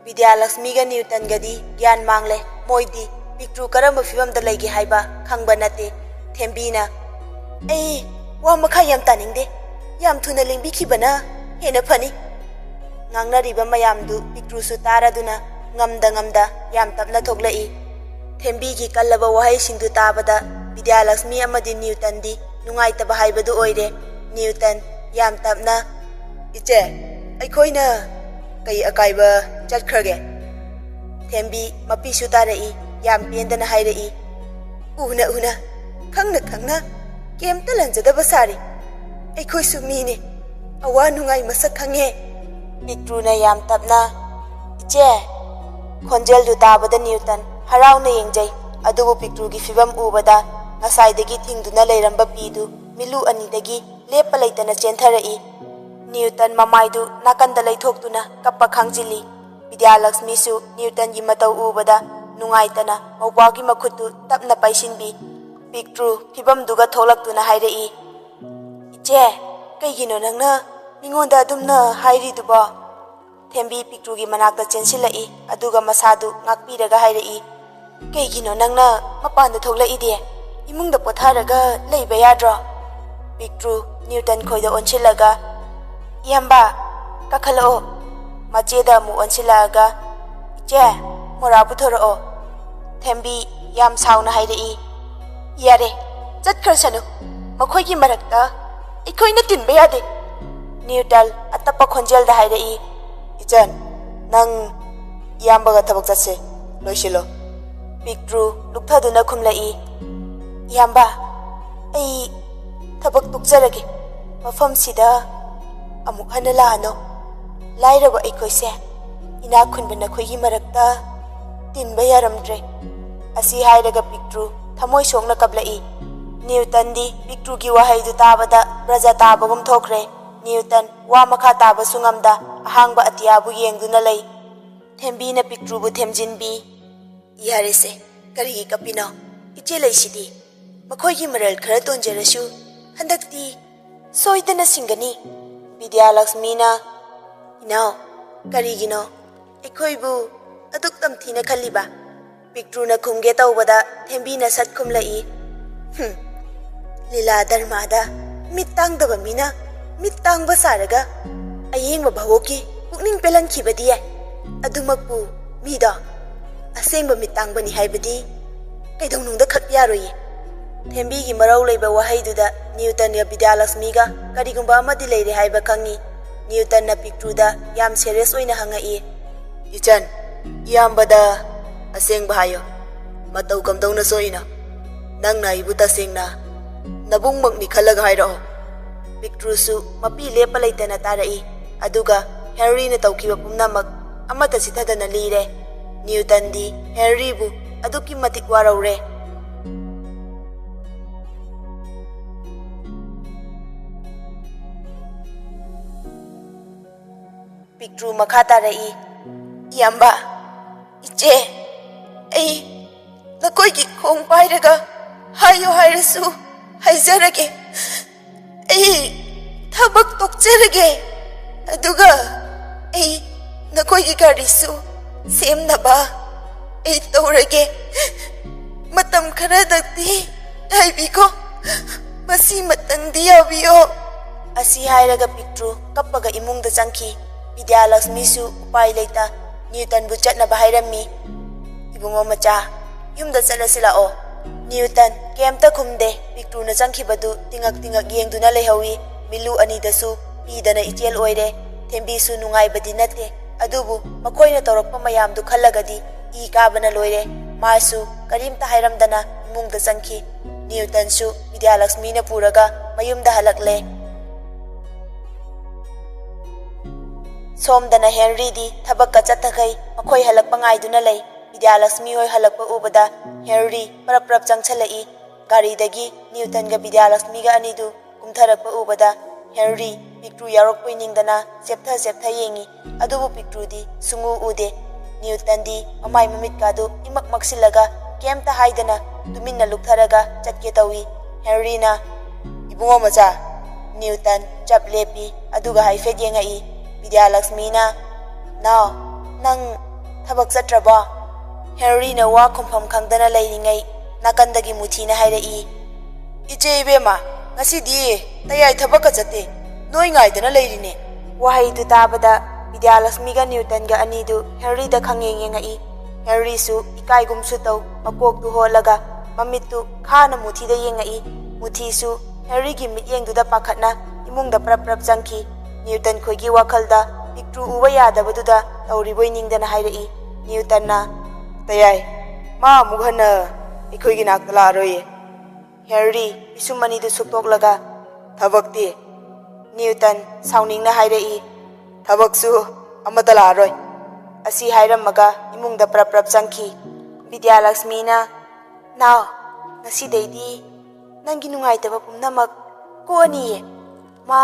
ꯕꯤꯗ꯭ꯌꯥꯂꯛꯁꯃꯤꯒ ꯅ꯭ꯌꯨꯇꯟꯒꯗꯤ ꯒ꯭ꯌꯥꯟ ꯃꯥꯡꯂꯦ꯫ ꯃꯣꯏꯗꯤ ꯄꯤꯛꯇ꯭ꯔꯨ ꯀꯔꯝꯕ ꯐꯤꯕꯝꯗ ꯂꯩꯒꯦ ꯍꯥꯏꯕ ꯈꯪꯕ ꯅꯠꯇꯦ꯫ ꯊꯦꯝꯕꯤꯅ, "ꯑꯩ ꯋꯥ ꯃꯈꯥ ꯌꯥꯝ ꯇꯥꯅꯤꯡꯗꯦ꯫ ꯌꯥꯝ ꯊꯨꯅ ꯂꯦꯡꯕꯤꯈꯤꯕꯅ ꯍꯦꯟꯅ ꯐꯅꯤ꯫" ꯉꯥꯡꯅꯔꯤꯕ ꯃꯌꯥꯝꯗꯨ ꯄꯤꯛꯇ꯭ꯔꯨꯁꯨ ꯇꯥꯔꯗꯨꯅ ꯉꯝꯗ ꯉꯝꯗ ꯌꯥꯝ ꯇꯞꯅ ꯊꯣꯛꯂꯛꯏ꯫ ꯊꯦꯝꯕꯤꯒꯤ ꯀꯜꯂꯕ ꯋꯥꯍꯩꯁꯤꯡꯗꯨ ꯇꯥꯕꯗ ꯕꯤꯗ꯭ꯌꯥꯂꯛꯁꯃꯤ ꯑꯃꯗꯤ ꯅ꯭ꯌꯨꯇꯟꯗꯤ ꯅꯨꯡꯉꯥꯏꯇꯕ ꯍꯥꯏꯕꯗꯨ ꯑꯣꯏꯔꯦ꯫ ꯅ꯭ꯌꯨꯇꯟ ꯌꯥꯝ ꯇꯞꯅ, "ꯏꯆꯦ, ꯑꯩꯈꯣꯏꯅ ꯀꯩ ꯑꯀꯥꯏꯕ ꯆꯠꯈ꯭ꯔꯒꯦ?" ꯊꯦꯝꯕꯤ ꯃꯄꯤꯁꯨ ꯇꯥꯔꯛꯏ, ꯌꯥꯝ ꯄꯦꯟꯗꯅ ꯍꯥꯏꯔꯛꯏ, "ꯎꯅ ꯎꯅ, ꯈꯪꯅ ꯈꯪꯅ, ꯀꯩꯝꯇ ꯂꯟꯖꯗꯕ ꯁꯥꯔꯤ꯫ ꯑꯩꯈꯣꯏꯁꯨ ꯃꯤꯅꯤ, ꯑꯋꯥ ꯅꯨꯡꯉꯥꯏ ꯃꯁꯛ ꯈꯪꯉꯦ꯫" ꯄꯤꯛꯇ꯭ꯔꯨꯅ ꯌꯥꯝ ꯇꯞꯅ, "ꯏꯆꯦ!" ꯈꯣꯟꯖꯦꯜꯗꯨ ꯇꯥꯕꯗ ꯅ꯭ꯌꯨꯇꯟ ꯍꯔꯥꯎꯅ ꯌꯦꯡꯖꯩ꯫ ꯑꯗꯨꯕꯨ ꯄꯤꯛꯇ꯭ꯔꯨꯒꯤ ꯐꯤꯕꯝ ꯎꯕꯗ ꯉꯁꯥꯏꯗꯒꯤ ꯊꯤꯡꯗꯨꯅ ꯂꯩꯔꯝꯕ ꯄꯤꯗꯨ ꯃꯤꯠꯂꯨ ꯑꯅꯤꯗꯒꯤ ꯂꯦꯞꯄ ꯂꯩꯇꯅ ꯆꯦꯟꯊꯔꯛꯏ꯫ ꯅ꯭ꯌꯨꯇꯟ ꯃꯃꯥꯏꯗꯨ ꯅꯥꯀꯟꯗ ꯂꯩꯊꯣꯛꯇꯨꯅ ꯀꯞꯄ ꯈꯥꯡꯖꯤꯜꯂꯤ꯫ ꯕꯤꯗ꯭ꯌꯥꯂꯛꯁꯃꯤꯁꯨ ꯅ꯭ꯌꯨꯇꯟꯒꯤ ꯃꯇꯧ ꯎꯕꯗ ꯅꯨꯡꯉꯥꯏꯇꯅ ꯃꯧꯄ꯭ꯋꯥꯒꯤ ꯃꯈꯨꯠꯇꯨ ꯇꯞꯅ ꯄꯥꯏꯁꯤꯟꯕꯤ꯫ ꯄꯤꯛꯇ꯭ꯔꯨ ꯐꯤꯕꯝꯗꯨꯒ ꯊꯣꯛꯂꯛꯇꯨꯅ ꯍꯥꯏꯔꯛꯏ, "ꯏꯆꯦ, ꯀꯩꯒꯤꯅꯣ ꯅꯪꯅ ꯃꯤꯉꯣꯟꯗ ꯑꯗꯨꯝꯅ ꯍꯥꯏꯔꯤꯗꯨꯕꯣ?" ꯊꯦꯝꯕꯤ ꯄꯤꯛꯇ꯭ꯔꯨꯒꯤ ꯃꯅꯥꯛꯇ ꯆꯦꯟꯁꯤꯜꯂꯛꯏ, ꯑꯗꯨꯒ ꯃꯁꯥꯗꯨ ꯉꯥꯛꯄꯤꯔꯒ ꯍꯥꯏꯔꯛꯏ, "ꯀꯩꯒꯤꯅꯣ ꯅꯪꯅ ꯃꯄꯥꯟꯗ ꯊꯣꯛꯂꯛꯏꯗꯤ? ꯏꯃꯨꯡꯗ ꯄꯣꯊꯥꯔꯒ ꯂꯩꯕ ꯌꯥꯗ꯭ꯔꯣ?" ꯄꯤꯛꯇ꯭ꯔꯨ ꯅ꯭ꯌꯨꯇꯟ ꯈꯣꯏꯗ ꯑꯣꯟꯁꯤꯜꯂꯒ, "ꯏꯌꯥꯝꯕ, ꯀꯥꯈꯠꯂꯛꯑꯣ꯫" ꯃꯆꯦꯗ ꯑꯃꯨꯛ ꯑꯣꯟꯁꯤꯜꯂꯛꯑꯒ, "ꯏꯆꯦ, ꯃꯣꯔꯥ ꯄꯨꯊꯣꯔꯛꯑꯣ꯫" ꯊꯦꯝꯕꯤ ꯌꯥꯝ ꯁꯥꯎꯅ ꯍꯥꯏꯔꯛꯏ, "ꯌꯥꯔꯦ, ꯆꯠꯈ꯭ꯔꯁꯅꯨ꯫ ꯃꯈꯣꯏꯒꯤ ꯃꯔꯛꯇ ꯑꯩꯈꯣꯏꯅ ꯇꯤꯟꯕ ꯌꯥꯗꯦ꯫" ꯅ꯭ꯌꯨꯇꯟ ꯑꯇꯞꯄ ꯈꯣꯟꯖꯦꯜꯗ ꯍꯥꯏꯔꯛꯏ, "ꯏꯆꯟ, ꯅꯪ ꯏꯌꯥꯝꯕꯒ ꯊꯕꯛ ꯆꯠꯁꯦ, ꯂꯣꯏꯁꯤꯜꯂꯣ꯫" ꯄꯤꯛꯇ꯭ꯔꯨ ꯂꯨꯞꯊꯗꯨꯅ ꯈꯨꯝꯂꯛꯏ, "ꯏꯌꯥꯝꯕ, ꯑꯩ ꯊꯕꯛ ꯇꯣꯛꯆꯔꯒꯦ꯫ ꯃꯐꯝꯁꯤꯗ ꯑꯃꯨꯛ ꯍꯟꯅ ꯂꯥꯛꯑꯅꯨ꯫ ꯂꯥꯏꯔꯕ ꯑꯩꯈꯣꯏꯁꯦ ꯏꯅꯥꯛ ꯈꯨꯟꯕ ꯅꯈꯣꯏꯒꯤ ꯃꯔꯛꯇ ꯇꯤꯟꯕ ꯌꯥꯔꯝꯗ꯭ꯔꯦ꯫" ꯑꯁꯤ ꯍꯥꯏꯔꯒ ꯄꯤꯛꯇ꯭ꯔꯨ ꯊꯃꯣꯏ ꯁꯣꯛꯅ ꯀꯞꯂꯛꯏ꯫ ꯅ꯭ꯌꯨꯇꯟꯗꯤ ꯄꯤꯛꯇ꯭ꯔꯨꯒꯤ ꯋꯥꯍꯩꯗꯨ ꯇꯥꯕꯗ ꯄ꯭ꯔꯖꯥ ꯇꯥꯕꯒꯨꯝ ꯊꯣꯛꯈ꯭ꯔꯦ꯫ ꯅ꯭ꯌꯨꯇꯟ ꯋꯥ ꯃꯈꯥ ꯇꯥꯕꯁꯨ ꯉꯝꯗ ꯑꯍꯥꯡꯕ ꯑꯇꯤꯌꯥꯕꯨ ꯌꯦꯡꯗꯨꯅ ꯂꯩ꯫ ꯊꯦꯝꯕꯤꯅ ꯄꯤꯛꯇ꯭ꯔꯨꯕꯨ ꯊꯦꯝꯖꯤꯟꯕꯤ, "ꯌꯥꯔꯦꯁꯦ, ꯀꯔꯤꯒꯤ ꯀꯞꯄꯤꯅꯣ? ꯏꯆꯦ ꯂꯩꯁꯤꯗꯤ꯫ ꯃꯈꯣꯏꯒꯤ ꯃꯔꯜ ꯈꯔ ꯇꯣꯟꯖꯔꯁꯨ ꯍꯟꯗꯛꯇꯤ ꯁꯣꯏꯗꯅ ꯁꯤꯡꯒꯅꯤ꯫" ꯕꯤꯗ꯭ꯌꯥꯂꯛꯁꯃꯤꯅ, "ꯏꯅꯥꯎ, ꯀꯔꯤꯒꯤꯅꯣ ꯑꯩꯈꯣꯏꯕꯨ ꯑꯗꯨꯛ ꯇꯝꯊꯤꯅ ꯈꯜꯂꯤꯕ?" ꯄꯤꯛꯇ꯭ꯔꯨꯅ ꯈꯨꯝꯒꯦ ꯇꯧꯕꯗ ꯊꯦꯝꯕꯤꯅ ꯁꯠ ꯈꯨꯝꯂꯛꯏ, "ꯍꯨꯝ, ꯂꯤꯂꯥ ꯗꯔꯃꯥꯗ ꯃꯤꯠ ꯇꯥꯡꯗꯕ ꯃꯤꯅ ꯃꯤꯠ ꯇꯥꯡꯕ ꯁꯥꯔꯒ ꯑꯌꯦꯡꯕ ꯚꯥꯕꯣꯛꯀꯤ ꯄꯨꯛꯅꯤꯡ ꯄꯦꯜꯍꯟꯈꯤꯕꯗꯤ ꯌꯥꯏ, ꯑꯗꯨꯃꯛꯄꯨ ꯃꯤꯗꯣ ꯑꯁꯦꯡꯕ ꯃꯤꯠ ꯇꯥꯡꯕꯅꯤ ꯍꯥꯏꯕꯗꯤ ꯀꯩꯗꯧꯅꯨꯡꯗ ꯈꯛ ꯌꯥꯔꯣꯏꯌꯦ꯫" ꯊꯦꯝꯕꯤꯒꯤ ꯃꯔꯧ ꯂꯩꯕ ꯋꯥꯍꯩꯗꯨꯗ ꯅ꯭ꯌꯨꯇꯟꯒ ꯕꯤꯗ꯭ꯌꯥꯂꯛꯁꯃꯤꯒ ꯀꯔꯤꯒꯨꯝꯕ ꯑꯃꯗꯤ ꯂꯩꯔꯦ ꯍꯥꯏꯕ ꯈꯪꯉꯤ꯫ ꯅ꯭ꯌꯨꯇꯟꯅ ꯄꯤꯛꯇ꯭ꯔꯨꯗ ꯌꯥꯝ ꯁꯦꯔꯤꯌꯁ ꯑꯣꯏꯅ ꯍꯪꯉꯛꯏ, "ꯏꯆꯟ, ꯏꯌꯥꯝꯕꯗ ꯑꯁꯦꯡꯕ ꯍꯥꯏꯌꯣ꯫ ꯃꯇꯧ ꯀꯝꯗꯧꯅ ꯁꯣꯛꯏꯅꯣ? ꯅꯪꯅ ꯑꯩꯕꯨ ꯇꯁꯦꯡꯅ ꯅꯕꯨꯡꯃꯛꯅꯤ ꯈꯜꯂꯒ ꯍꯥꯏꯔꯛꯑꯣ꯫" ꯄꯤꯛꯇ꯭ꯔꯨꯁꯨ ꯃꯄꯤ ꯂꯦꯞꯄ ꯂꯩꯇꯅ ꯇꯥꯔꯛꯏ, ꯑꯗꯨꯒ ꯍꯦꯅꯔꯤꯅ ꯇꯧꯈꯤꯕ ꯄꯨꯝꯅꯃꯛ ꯑꯃꯠꯇ ꯆꯤꯠꯊꯗꯅ ꯂꯤꯔꯦ꯫ ꯅ꯭ꯌꯨꯇꯟꯗꯤ ꯍꯦꯅꯔꯤꯕꯨ ꯑꯗꯨꯛꯀꯤ ꯃꯇꯤꯛ ꯋꯥꯔꯧꯔꯦ꯫ ꯄꯤꯛꯇ꯭ꯔꯨ ꯃꯈꯥ ꯇꯥꯔꯛꯏ, "ꯏꯌꯥꯝꯕ, ꯏꯆꯦ, ꯑꯩ ꯅꯈꯣꯏꯒꯤ ꯈꯣꯡ ꯄꯥꯏꯔꯒ ꯍꯥꯏꯌꯣ ꯍꯥꯏꯔꯁꯨ ꯍꯥꯏꯖꯔꯒꯦ꯫ ꯑꯩ ꯊꯕꯛ ꯇꯣꯛꯆꯔꯒꯦ꯫ ꯑꯗꯨꯒ ꯑꯩ ꯅꯈꯣꯏꯒꯤ ꯒꯥꯔꯤꯁꯨ ꯁꯦꯝꯅꯕ ꯑꯩ ꯇꯧꯔꯒꯦ꯫ ꯃꯇꯝ ꯈꯔꯗꯛꯇꯤ ꯉꯥꯏꯕꯤꯈꯣ꯫ ꯃꯁꯤꯃꯇꯪꯗꯤ ꯌꯥꯕꯤꯌꯣ꯫" ꯑꯁꯤ ꯍꯥꯏꯔꯒ ꯄꯤꯛꯇ꯭ꯔꯨ ꯀꯞꯄꯒ ꯏꯃꯨꯡꯗ ꯆꯪꯈꯤ꯫ ꯕꯤꯗ꯭ꯌꯥꯂꯛꯁꯃꯤꯁꯨ ꯎꯄꯥꯏ ꯂꯩꯇ ꯅ꯭ꯌꯨꯇꯟꯕꯨ ꯆꯠꯅꯕ ꯍꯥꯏꯔꯝꯃꯤ꯫ "ꯏꯕꯨꯡꯉꯣ ꯃꯆꯥ, ꯌꯨꯝꯗ ꯆꯠꯂꯁꯤ ꯂꯥꯛꯑꯣ꯫" ꯅ꯭ꯌꯨꯇꯟ ꯀꯩꯝꯇ ꯈꯨꯝꯗꯦ꯫ ꯄꯤꯛꯇ꯭ꯔꯨꯅ ꯆꯪꯈꯤꯕꯗꯨ ꯇꯤꯉꯛ ꯇꯤꯉꯛ ꯌꯦꯡꯗꯨꯅ ꯂꯩꯍꯧꯏ꯫ ꯃꯤꯠꯂꯨ ꯑꯅꯤꯗꯁꯨ ꯄꯤꯗꯅ ꯏꯆꯦꯜ ꯑꯣꯏꯔꯦ꯫ ꯊꯦꯝꯕꯤꯁꯨ ꯅꯨꯡꯉꯥꯏꯕꯗꯤ ꯅꯠꯇꯦ, ꯑꯗꯨꯕꯨ ꯃꯈꯣꯏꯅ ꯇꯧꯔꯛꯄ ꯃꯌꯥꯝꯗꯨ ꯈꯜꯂꯒꯗꯤ ꯏ ꯀꯥꯕꯅ ꯂꯣꯏꯔꯦ꯫ ꯃꯥꯁꯨ ꯀꯔꯤꯝꯇ ꯍꯥꯏꯔꯝꯗꯅ ꯏꯃꯨꯡꯗ ꯆꯪꯈꯤ꯫ ꯅ꯭ꯌꯨꯇꯟꯁꯨ ꯕꯤꯗ꯭ꯌꯥꯂꯛꯁꯃꯤꯅ ꯄꯨꯔꯒ ꯃꯌꯨꯝꯗ ꯍꯜꯂꯛꯂꯦ꯫ ꯁꯣꯝꯗꯅ ꯍꯦꯟꯔꯤꯗꯤ ꯊꯕꯛꯀ ꯆꯠꯊꯈꯩ ꯃꯈꯣꯏ ꯍꯜꯂꯛꯄ ꯉꯥꯏꯗꯨꯅ ꯂꯩ꯫ ꯕꯤꯗ꯭ꯌꯥꯂꯛꯁꯃꯤ ꯍꯣꯏ ꯍꯜꯂꯛꯄ ꯎꯕꯗ ꯍꯦꯟꯔꯤ ꯄꯔꯞ ꯄꯔꯞ ꯆꯪꯁꯤꯜꯂꯛꯏ꯫ ꯒꯥꯔꯤꯗꯒꯤ ꯅ꯭ꯌꯨꯇꯟꯒ ꯕꯤꯗ꯭ꯌꯥꯂꯛꯁꯃꯤꯒ ꯑꯅꯤꯗꯨ ꯀꯨꯝꯊꯔꯛꯄ ꯎꯕꯗ ꯍꯦꯟꯔꯤ ꯄꯤꯛꯇ꯭ꯔꯨ ꯌꯥꯎꯔꯛꯄꯣꯏ ꯅꯤꯡꯗꯅ ꯆꯦꯞꯊ ꯆꯦꯞꯊ ꯌꯦꯡꯉꯤ꯫ ꯑꯗꯨꯕꯨ ꯄꯤꯛꯇ꯭ꯔꯨꯗꯤ ꯁꯨꯡꯎ ꯎꯗꯦ꯫ ꯅ꯭ꯌꯨꯇꯟꯗꯤ ꯃꯃꯥꯏ ꯃꯃꯤꯠꯀꯥꯗꯨ ꯏꯃꯛ ꯃꯛꯁꯤꯜꯂꯒ ꯀꯩꯝꯇ ꯍꯥꯏꯗꯅ ꯇꯨꯃꯤꯟꯅ ꯂꯨꯞꯊꯔꯒ ꯆꯠꯀꯦ ꯇꯧꯏ꯫ ꯍꯦꯟꯔꯤꯅ, "ꯏꯕꯨꯡꯉꯣ ꯃꯆꯥ꯫" ꯅ꯭ꯌꯨꯇꯟ ꯆꯞ ꯂꯦꯞꯄꯤ, ꯑꯗꯨꯒ ꯍꯥꯏꯐꯦꯠ ꯌꯦꯡꯉꯛꯏ꯫ ꯕꯤꯗ꯭ꯌꯥꯂꯛꯁꯃꯤꯅ, "ꯅꯥꯎ, ꯅꯪ ꯊꯕꯛ ꯆꯠꯇ꯭ꯔꯕꯣ?" ꯍꯦꯟꯔꯤꯅ ꯋꯥ ꯈꯨꯝꯐꯝ ꯈꯪꯗꯅ ꯂꯩꯔꯤꯉꯩ ꯅꯥꯀꯟꯗꯒꯤ ꯃꯨꯊꯤꯅ ꯍꯥꯏꯔꯛꯏ, "ꯏꯆꯦ ꯏꯕꯦꯝꯃ, ꯉꯁꯤꯗꯤ ꯇꯌꯥꯏ ꯊꯕꯛꯀ ꯆꯠꯇꯦ, ꯅꯣꯏ ꯉꯥꯏꯗꯅ ꯂꯩꯔꯤꯅꯦ꯫" ꯋꯥꯍꯩꯗꯨ ꯇꯥꯕꯗ ꯕꯤꯗ꯭ꯌꯥꯂꯛꯁꯃꯤꯒ ꯅ꯭ꯌꯨꯇꯟꯒ ꯑꯅꯤꯗꯨ ꯍꯦꯟꯔꯤꯗ ꯈꯪꯌꯦꯡ ꯌꯦꯡꯉꯛꯏ꯫ ꯍꯦꯟꯔꯤꯁꯨ ꯏꯀꯥꯏꯒꯨꯝꯁꯨ ꯇꯧ, ꯃꯀꯣꯛꯇꯨ ꯍꯣꯠꯂꯒ ꯃꯃꯤꯠꯇꯨ ꯈꯥꯅ ꯃꯨꯊꯤꯗ ꯌꯦꯡꯉꯛꯏ꯫ ꯃꯨꯊꯤꯁꯨ ꯍꯦꯟꯔꯤꯒꯤ ꯃꯤꯠꯌꯦꯡꯗꯨꯗ ꯄꯥꯈꯠꯅ ꯏꯃꯨꯡꯗ ꯄ꯭ꯔꯞ ꯄ꯭ꯔꯞ ꯆꯪꯈꯤ꯫ ꯅ꯭ꯌꯨꯇꯟ ꯈꯣꯏꯒꯤ ꯋꯥꯈꯜꯗ ꯄꯤꯛꯇ꯭ꯔꯨ ꯎꯕ ꯌꯥꯗꯕꯗꯨꯗ ꯇꯧꯔꯤꯕꯣꯏ ꯅꯤꯡꯗꯅ ꯍꯥꯏꯔꯛꯏ꯫ ꯅ꯭ꯌꯨꯇꯟꯅ, "ꯇꯌꯥꯏ, ꯃꯥ ꯑꯃꯨꯛ ꯍꯟꯅ ꯑꯩꯈꯣꯏꯒꯤ ꯅꯥꯛꯇ ꯂꯥꯛꯑꯔꯣꯏꯌꯦ꯫" ꯍꯦꯟꯔꯤ ꯄꯤꯁꯨꯝ ꯑꯅꯤꯗꯨ ꯁꯨꯛꯇꯣꯛꯂꯒ, "ꯊꯕꯛꯇꯤ?" ꯅ꯭ꯌꯨꯇꯟ ꯁꯥꯎꯅꯤꯡꯅ ꯍꯥꯏꯔꯛꯏ, "ꯊꯕꯛꯁꯨ ꯑꯃꯠꯇ ꯂꯥꯛꯑꯔꯣꯏ꯫" ꯑꯁꯤ ꯍꯥꯏꯔꯝꯃꯒ ꯏꯃꯨꯡꯗ ꯄ꯭ꯔꯞ ꯄ꯭ꯔꯞ ꯆꯪꯈꯤ꯫ ꯕꯤꯗ꯭ꯌꯥꯂꯛꯁꯃꯤꯅ, "ꯅꯥꯎ, ꯉꯁꯤꯗꯩꯗꯤ ꯅꯪꯒꯤ ꯅꯨꯡꯉꯥꯏꯇꯕ ꯄꯨꯝꯅꯃꯛ ꯀꯣꯛꯑꯅꯤꯌꯦ꯫ ꯃꯥ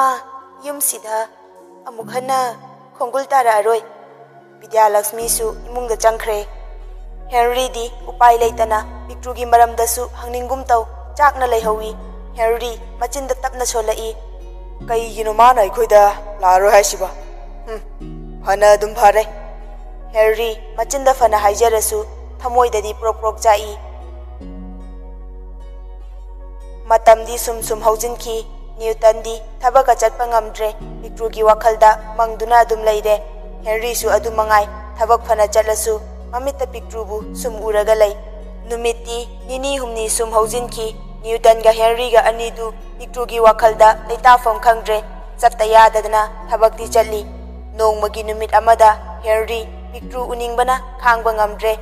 ꯌꯨꯝꯁꯤꯗ ꯑꯃꯨꯛ ꯍꯟꯅ ꯈꯣꯡꯒꯨꯜ ꯇꯥꯔꯛꯑꯔꯣꯏ꯫ ꯕꯤꯗ꯭ꯌꯥꯂꯛꯁꯃꯤꯁꯨ ꯏꯃꯨꯡꯗ ꯆꯪꯈ꯭ꯔꯦ꯫ ꯍꯦꯟꯔꯤꯗꯤ ꯎꯄꯥꯏ ꯂꯩꯇꯅ ꯄꯤꯛꯇ꯭ꯔꯨꯒꯤ ꯃꯔꯝꯗꯁꯨ ꯍꯪꯅꯤꯡꯒꯨꯝ ꯇꯧ ꯆꯥꯛꯅ ꯂꯩꯍꯧꯏ꯫ ꯍꯦꯟꯔꯤ ꯃꯆꯤꯟꯗ ꯇꯞꯅ ꯁꯣꯜꯂꯛꯏ꯫ "ꯀꯩꯒꯤꯅꯣ ꯃꯥꯅ ꯑꯩꯈꯣꯏꯗ ꯂꯥꯛꯑꯔꯣꯏ ꯍꯥꯏꯁꯤꯕꯣ? ꯍꯨꯝ, ꯐꯅ ꯑꯗꯨꯝ ꯐꯔꯦ꯫" ꯍꯦꯟꯔꯤ ꯃꯆꯤꯟꯗ ꯐꯅ ꯍꯥꯏꯖꯔꯁꯨ ꯊꯃꯣꯏꯗꯗꯤ ꯄ꯭ꯔꯣꯛ ꯄ꯭ꯔꯣꯛ ꯆꯥꯛꯏ꯫ ꯃꯇꯝꯗꯤ ꯁꯨꯝ ꯁꯨꯝ ꯍꯧꯖꯤꯟꯈꯤ꯫ ꯅ꯭ꯌꯨꯇꯟꯗꯤ ꯊꯕꯛꯀ ꯆꯠꯄ ꯉꯝꯗ꯭ꯔꯦ꯫ ꯄꯤꯛꯇ꯭ꯔꯨꯒꯤ ꯋꯥꯈꯜꯗ ꯃꯪꯗꯨꯅ ꯑꯗꯨꯝ ꯂꯩꯔꯦ꯫ ꯍꯦꯟꯔꯤꯁꯨ ꯑꯗꯨ ꯃꯉꯥꯏ꯫ ꯊꯕꯛ ꯐꯅ ꯆꯠꯂꯁꯨ ꯃꯃꯤꯠꯇ ꯄꯤꯛꯇ꯭ꯔꯨꯕꯨ ꯁꯨꯝ ꯎꯔꯒ ꯂꯩ꯫ ꯅꯨꯃꯤꯠꯇꯤ ꯅꯤꯅꯤ ꯍꯨꯝꯅꯤ ꯁꯨꯝ ꯍꯧꯖꯤꯟꯈꯤ꯫ ꯅ꯭ꯌꯨꯇꯟꯒ ꯍꯦꯟꯔꯤꯒ ꯑꯅꯤꯗꯨ ꯄꯤꯛꯇ꯭ꯔꯨꯒꯤ ꯋꯥꯈꯜꯗ ꯂꯩꯇꯥꯐꯝ ꯈꯪꯗ꯭ꯔꯦ꯫ ꯆꯠꯇ ꯌꯥꯗꯗꯅ ꯊꯕꯛꯇꯤ ꯆꯠꯂꯤ꯫ ꯅꯣꯡꯃꯒꯤ ꯅꯨꯃꯤꯠ ꯑꯃꯗ ꯍꯦꯟꯔꯤ ꯄꯤꯛꯇ꯭ꯔꯨ ꯎꯅꯤꯡꯕꯅ ꯈꯥꯡꯕ ꯉꯝꯗ꯭ꯔꯦ꯫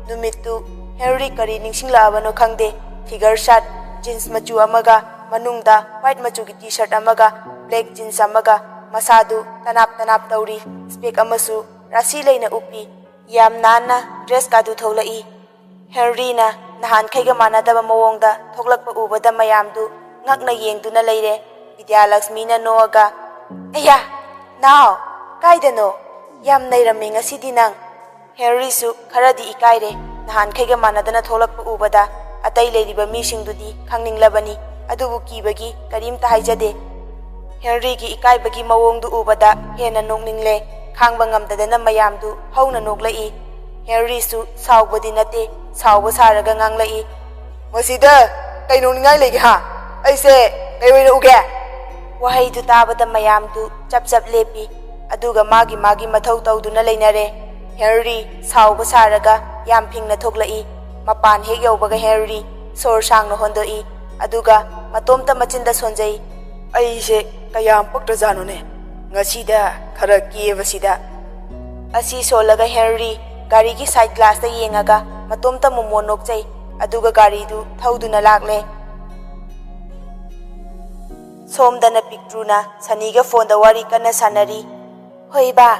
ꯅꯨꯃꯤꯠꯇꯨ ꯍꯦꯟꯔꯤ ꯀꯔꯤ ꯅꯤꯡꯁꯤꯡꯂꯛꯑꯕꯅꯣ ꯈꯪꯗꯦ꯫ ꯐꯤꯒꯔ ꯁꯥꯔꯠ, ꯖꯤꯟꯁ ꯃꯆꯨ ꯑꯃꯒ ꯃꯅꯨꯡꯗ ꯋꯥꯏꯠ ꯃꯆꯨꯒꯤ ꯇꯤ ꯁꯥꯔꯠ ꯑꯃꯒ ꯕ꯭ꯂꯦꯛ ꯖꯤꯟꯁ ꯑꯃꯒ ꯃꯁꯥꯗꯨ ꯇꯅꯥꯞ ꯇꯅꯥꯞ ꯇꯧꯔꯤ꯫ ꯁ꯭ꯄꯦꯛ ꯑꯃꯁꯨ ꯔꯥꯁꯤ ꯂꯩꯅ ꯎꯞꯄꯤ꯫ ꯌꯥꯝ ꯅꯥꯟꯅ ꯗ꯭ꯔꯦꯁꯀꯥꯗꯨ ꯊꯣꯛꯂꯛꯏ꯫ ꯍꯦꯟꯔꯤꯅ ꯅꯍꯥꯟꯈꯩꯒ ꯃꯥꯟꯅꯗꯕ ꯃꯑꯣꯡꯗ ꯊꯣꯛꯂꯛꯄ ꯎꯕꯗ ꯃꯌꯥꯝꯗꯨ ꯉꯛꯅ ꯌꯦꯡꯗꯨꯅ ꯂꯩꯔꯦ꯫ ꯕꯤꯗ꯭ꯌꯥꯂꯛꯁꯃꯤꯅ ꯅꯣꯛꯑꯒ, "ꯑꯌꯥ, ꯅꯥꯎ, ꯀꯥꯏꯗꯅꯣ? ꯌꯥꯝ ꯅꯩꯔꯝꯃꯦ ꯉꯁꯤꯗꯤ ꯅꯪ꯫" ꯍꯦꯟꯔꯤꯁꯨ ꯈꯔꯗꯤ ꯏꯀꯥꯏꯔꯦ꯫ ꯅꯍꯥꯟꯈꯩꯒ ꯃꯥꯟꯅꯗꯅ ꯊꯣꯛꯂꯛꯄ ꯎꯕꯗ ꯑꯇꯩ ꯂꯩꯔꯤꯕ ꯃꯤꯁꯤꯡꯗꯨꯗꯤ ꯈꯪꯅꯤꯡꯂꯕꯅꯤ, ꯑꯗꯨꯕꯨ ꯀꯤꯕꯒꯤ ꯀꯔꯤꯝꯇ ꯍꯥꯏꯖꯗꯦ꯫ ꯍꯦꯟꯔꯤꯒꯤ ꯏꯀꯥꯏꯕꯒꯤ ꯃꯑꯣꯡꯗꯨ ꯎꯕꯗ ꯍꯦꯟꯅ ꯅꯣꯛꯅꯤꯡꯂꯦ꯫ ꯈꯥꯡꯕ ꯉꯝꯗꯗꯅ ꯃꯌꯥꯝꯗꯨ ꯍꯧꯅ ꯅꯣꯛꯂꯛꯏ꯫ ꯍꯦꯟꯔꯤꯁꯨ ꯁꯥꯎꯕꯗꯤ ꯅꯠꯇꯦ, ꯁꯥꯎꯕ ꯁꯥꯔꯒ ꯉꯥꯡꯂꯛꯏ꯫ "ꯃꯁꯤꯗ ꯀꯩ ꯅꯣꯛꯅꯤꯡꯉꯥꯏ ꯂꯩꯒꯦ ꯍꯥ? ꯑꯩꯁꯦ ꯀꯩ ꯑꯣꯏꯅ ꯎꯒꯦ?" ꯋꯥꯍꯩꯗꯨ ꯇꯥꯕꯗ ꯃꯌꯥꯝꯗꯨ ꯆꯞ ꯆꯞ ꯂꯦꯞꯄꯤ꯫ ꯑꯗꯨꯒ ꯃꯥꯒꯤ ꯃꯥꯒꯤ ꯃꯊꯧ ꯇꯧꯗꯨꯅ ꯂꯩꯅꯔꯦ꯫ ꯍꯦꯟꯔꯤ ꯁꯥꯎꯕ ꯁꯥꯔꯒ ꯌꯥꯝ ꯐꯤꯡꯅ ꯊꯣꯛꯂꯛꯏ꯫ ꯃꯄꯥꯟ ꯍꯦꯛ ꯌꯧꯕꯒ ꯍꯦꯟꯔꯤ ꯁꯣꯔ ꯁꯥꯡꯅ ꯍꯣꯟꯗꯣꯛꯏ꯫ ꯑꯗꯨꯒ ꯃꯇꯣꯝꯇ ꯃꯆꯤꯟꯗ ꯁꯣꯟꯖꯩ꯫ "ꯑꯩꯁꯦ ꯀꯌꯥꯝ ꯄꯛꯇ꯭ꯔꯖꯥꯠꯅꯣꯅꯦ, ꯉꯁꯤꯗ ꯈꯔ ꯀꯦꯕꯁꯤꯗ꯫" ꯑꯁꯤ ꯁꯣꯜꯂꯒ ꯍꯦꯟꯔꯤ ꯒꯥꯔꯤꯒꯤ ꯁꯥꯏꯠ ꯒ꯭ꯂꯥꯁꯇ ꯌꯦꯡꯉꯒ ꯃꯇꯣꯝꯇ ꯃꯣꯃꯣꯟ ꯅꯣꯛꯆꯩ꯫ ꯑꯗꯨꯒ ꯒꯥꯔꯤꯗꯨ ꯊꯧꯗꯨꯅ ꯂꯥꯛꯂꯦ꯫ ꯁꯣꯝꯗꯅ ꯄꯤꯛꯇ꯭ꯔꯨꯅ ꯁꯅꯤꯒ ꯐꯣꯟꯗ ꯋꯥꯔꯤ ꯀꯟꯅ ꯁꯥꯟꯅꯔꯤ꯫ "ꯍꯣꯏ ꯕꯥ,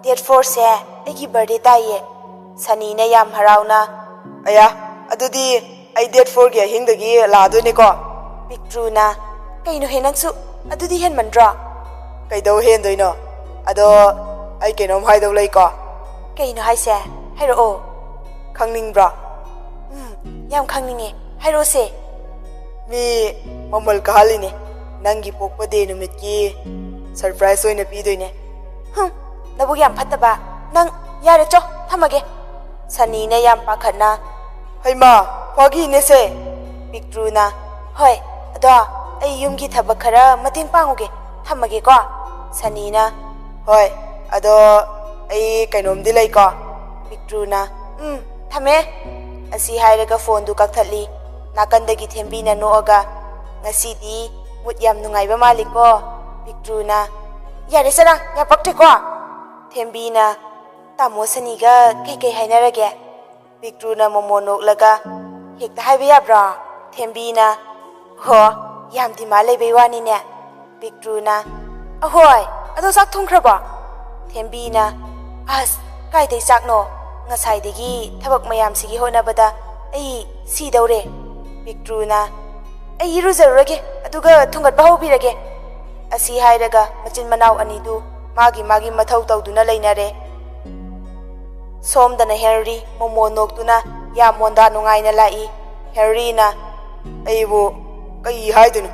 ꯗꯦꯠ ꯐꯣꯔꯁꯦ ꯑꯩꯒꯤ ꯕꯥꯔꯗꯦ ꯇꯥꯏꯌꯦ꯫" ꯁꯅꯤꯅ ꯌꯥꯝ ꯍꯔꯥꯎꯅ, "ꯑꯌꯥ, ꯑꯗꯨꯗꯤ ꯑꯩ ꯗꯦꯠ ꯐꯣꯔꯒꯤ ꯑꯍꯤꯡꯗꯒꯤ ꯂꯥꯛꯑꯗꯣꯏꯅꯦꯀꯣ?" ꯄꯤꯛꯇ꯭ꯔꯨꯅ, "ꯀꯩꯅꯣꯍꯦ ꯅꯪꯁꯨ? ꯑꯗꯨꯗꯤ ꯍꯦꯟꯃꯟꯗ꯭ꯔꯣ?" "ꯀꯩꯗꯧ ꯍꯦꯟꯗꯣꯏꯅꯣ? ꯑꯗꯣ ꯑꯩ ꯀꯩꯅꯣꯝ ꯍꯥꯏꯗꯧ ꯂꯩꯀꯣ꯫ ꯀꯩꯅꯣ ꯍꯥꯏꯁꯦ? ꯍꯥꯏꯔꯛꯑꯣ꯫ ꯈꯪꯅꯤꯡꯕ꯭ꯔꯣ? ꯎꯝ, ꯌꯥꯝ ꯈꯪꯅꯤꯡꯉꯦ꯫ ꯍꯥꯏꯔꯛꯑꯣꯁꯦ꯫ ꯃꯤ ꯃꯃꯜ ꯀꯥꯍꯜꯂꯤꯅꯦ꯫ ꯅꯪꯒꯤ ꯄꯣꯛꯄ ꯗꯦ ꯅꯨꯃꯤꯠꯀꯤ ꯁꯔꯄ꯭ꯔꯥꯏꯖ ꯑꯣꯏꯅ ꯄꯤꯗꯣꯏꯅꯦ꯫ ꯍꯨꯝ, ꯅꯕꯨꯛ ꯌꯥꯝ ꯐꯠꯇꯕ꯫ ꯅꯪ, ꯌꯥꯔꯦ, ꯆꯣ, ꯊꯝꯃꯒꯦ꯫ ꯁꯅꯤꯅ ꯌꯥꯝ ꯄꯥꯈꯠꯅ, "ꯍꯩꯃꯥ, ꯐꯥꯒꯤꯅꯦꯁꯦ?" ꯄꯤꯛꯇ꯭ꯔꯨꯅ, "ꯍꯣꯏ, ꯑꯗꯣ ꯑꯩ ꯌꯨꯝꯒꯤ ꯊꯕꯛ ꯈꯔ ꯃꯇꯦꯡ ꯄꯥꯡꯉꯨꯒꯦ, ꯊꯝꯃꯒꯦꯀꯣ?" ꯁꯅꯤꯅ, "ꯍꯣꯏ, ꯑꯗꯣ ꯑꯩ ꯀꯩꯅꯣꯝꯗꯤ ꯂꯩꯀꯣ?" ꯄꯤꯛꯇ꯭ꯔꯨꯅ, "ꯎꯝ, ꯊꯝꯃꯦ" ꯑꯁꯤ ꯍꯥꯏꯔꯒ ꯐꯣꯟꯗꯨ ꯀꯛꯊꯠꯂꯤ꯫ ꯅꯥꯀꯟꯗꯒꯤ ꯊꯦꯝꯕꯤꯅ ꯅꯣꯛꯑꯒ, "ꯉꯁꯤꯗꯤ ꯃꯨꯠ ꯌꯥꯝ ꯅꯨꯡꯉꯥꯏꯕ ꯃꯥꯜꯂꯤꯀꯣ?" ꯄꯤꯛꯇ꯭ꯔꯨꯅ, "ꯌꯥꯔꯦ ꯆꯔꯥꯡ, ꯌꯥꯝ ꯄꯛꯇ꯭ꯔꯦꯀꯣ?" ꯊꯦꯝꯕꯤꯅ, "ꯇꯥꯃꯣ ꯁꯅꯤꯒ ꯀꯩꯀꯩ ꯍꯥꯏꯅꯔꯒꯦ?" ꯄꯤꯛꯇ꯭ꯔꯨꯅ ꯃꯣꯃꯣ ꯅꯣꯛꯂꯒ, "ꯍꯦꯛꯇ ꯍꯥꯏꯕ ꯌꯥꯕ꯭ꯔꯣ?" ꯊꯦꯝꯕꯤꯅ, "ꯍꯣ, ꯌꯥꯝ ꯗꯤꯃꯥꯟ ꯂꯩꯕꯩ ꯋꯥꯅꯤꯅꯦ?" ꯄꯤꯛꯇ꯭ꯔꯨꯅ, "ꯑꯍꯣꯏ, ꯑꯗꯣ ꯆꯥꯛ ꯊꯣꯡꯈ꯭ꯔꯕꯣ?" ꯊꯦꯝꯕꯤꯅ, "ꯑꯁ, ꯀꯥꯏꯗꯩ ꯆꯥꯛꯅꯣ? ꯉꯁꯥꯏꯗꯒꯤ ꯊꯕꯛ ꯃꯌꯥꯝꯁꯤꯒꯤ ꯍꯣꯠꯅꯕꯗ ꯑꯩ ꯁꯤꯗꯧꯔꯦ꯫" ꯄꯤꯛꯇ꯭ꯔꯨꯅ, "ꯑꯩ ꯏꯔꯨꯖꯔꯨꯔꯒꯦ, ꯑꯗꯨꯒ ꯊꯣꯡꯒꯠꯄ ꯍꯧꯕꯤꯔꯒꯦ" ꯑꯁꯤ ꯍꯥꯏꯔꯒ ꯃꯆꯤꯟ ꯃꯅꯥꯎ ꯑꯅꯤꯗꯨ ꯃꯥꯒꯤ ꯃꯥꯒꯤ ꯃꯊꯧ ꯇꯧꯗꯨꯅ ꯂꯩꯅꯔꯦ꯫ ꯁꯣꯝꯗꯅ ꯍꯦꯅꯔꯤ ꯃꯣꯃꯣ ꯅꯣꯛꯇꯨꯅ ꯌꯥꯝ ꯃꯣꯟꯗꯥ ꯅꯨꯡꯉꯥꯏꯅ ꯂꯥꯛꯏ꯫ ꯍꯦꯅꯔꯤꯅ, "ꯑꯩꯕꯨ ꯀꯩ ꯍꯥꯏꯗꯣꯏꯅꯣ?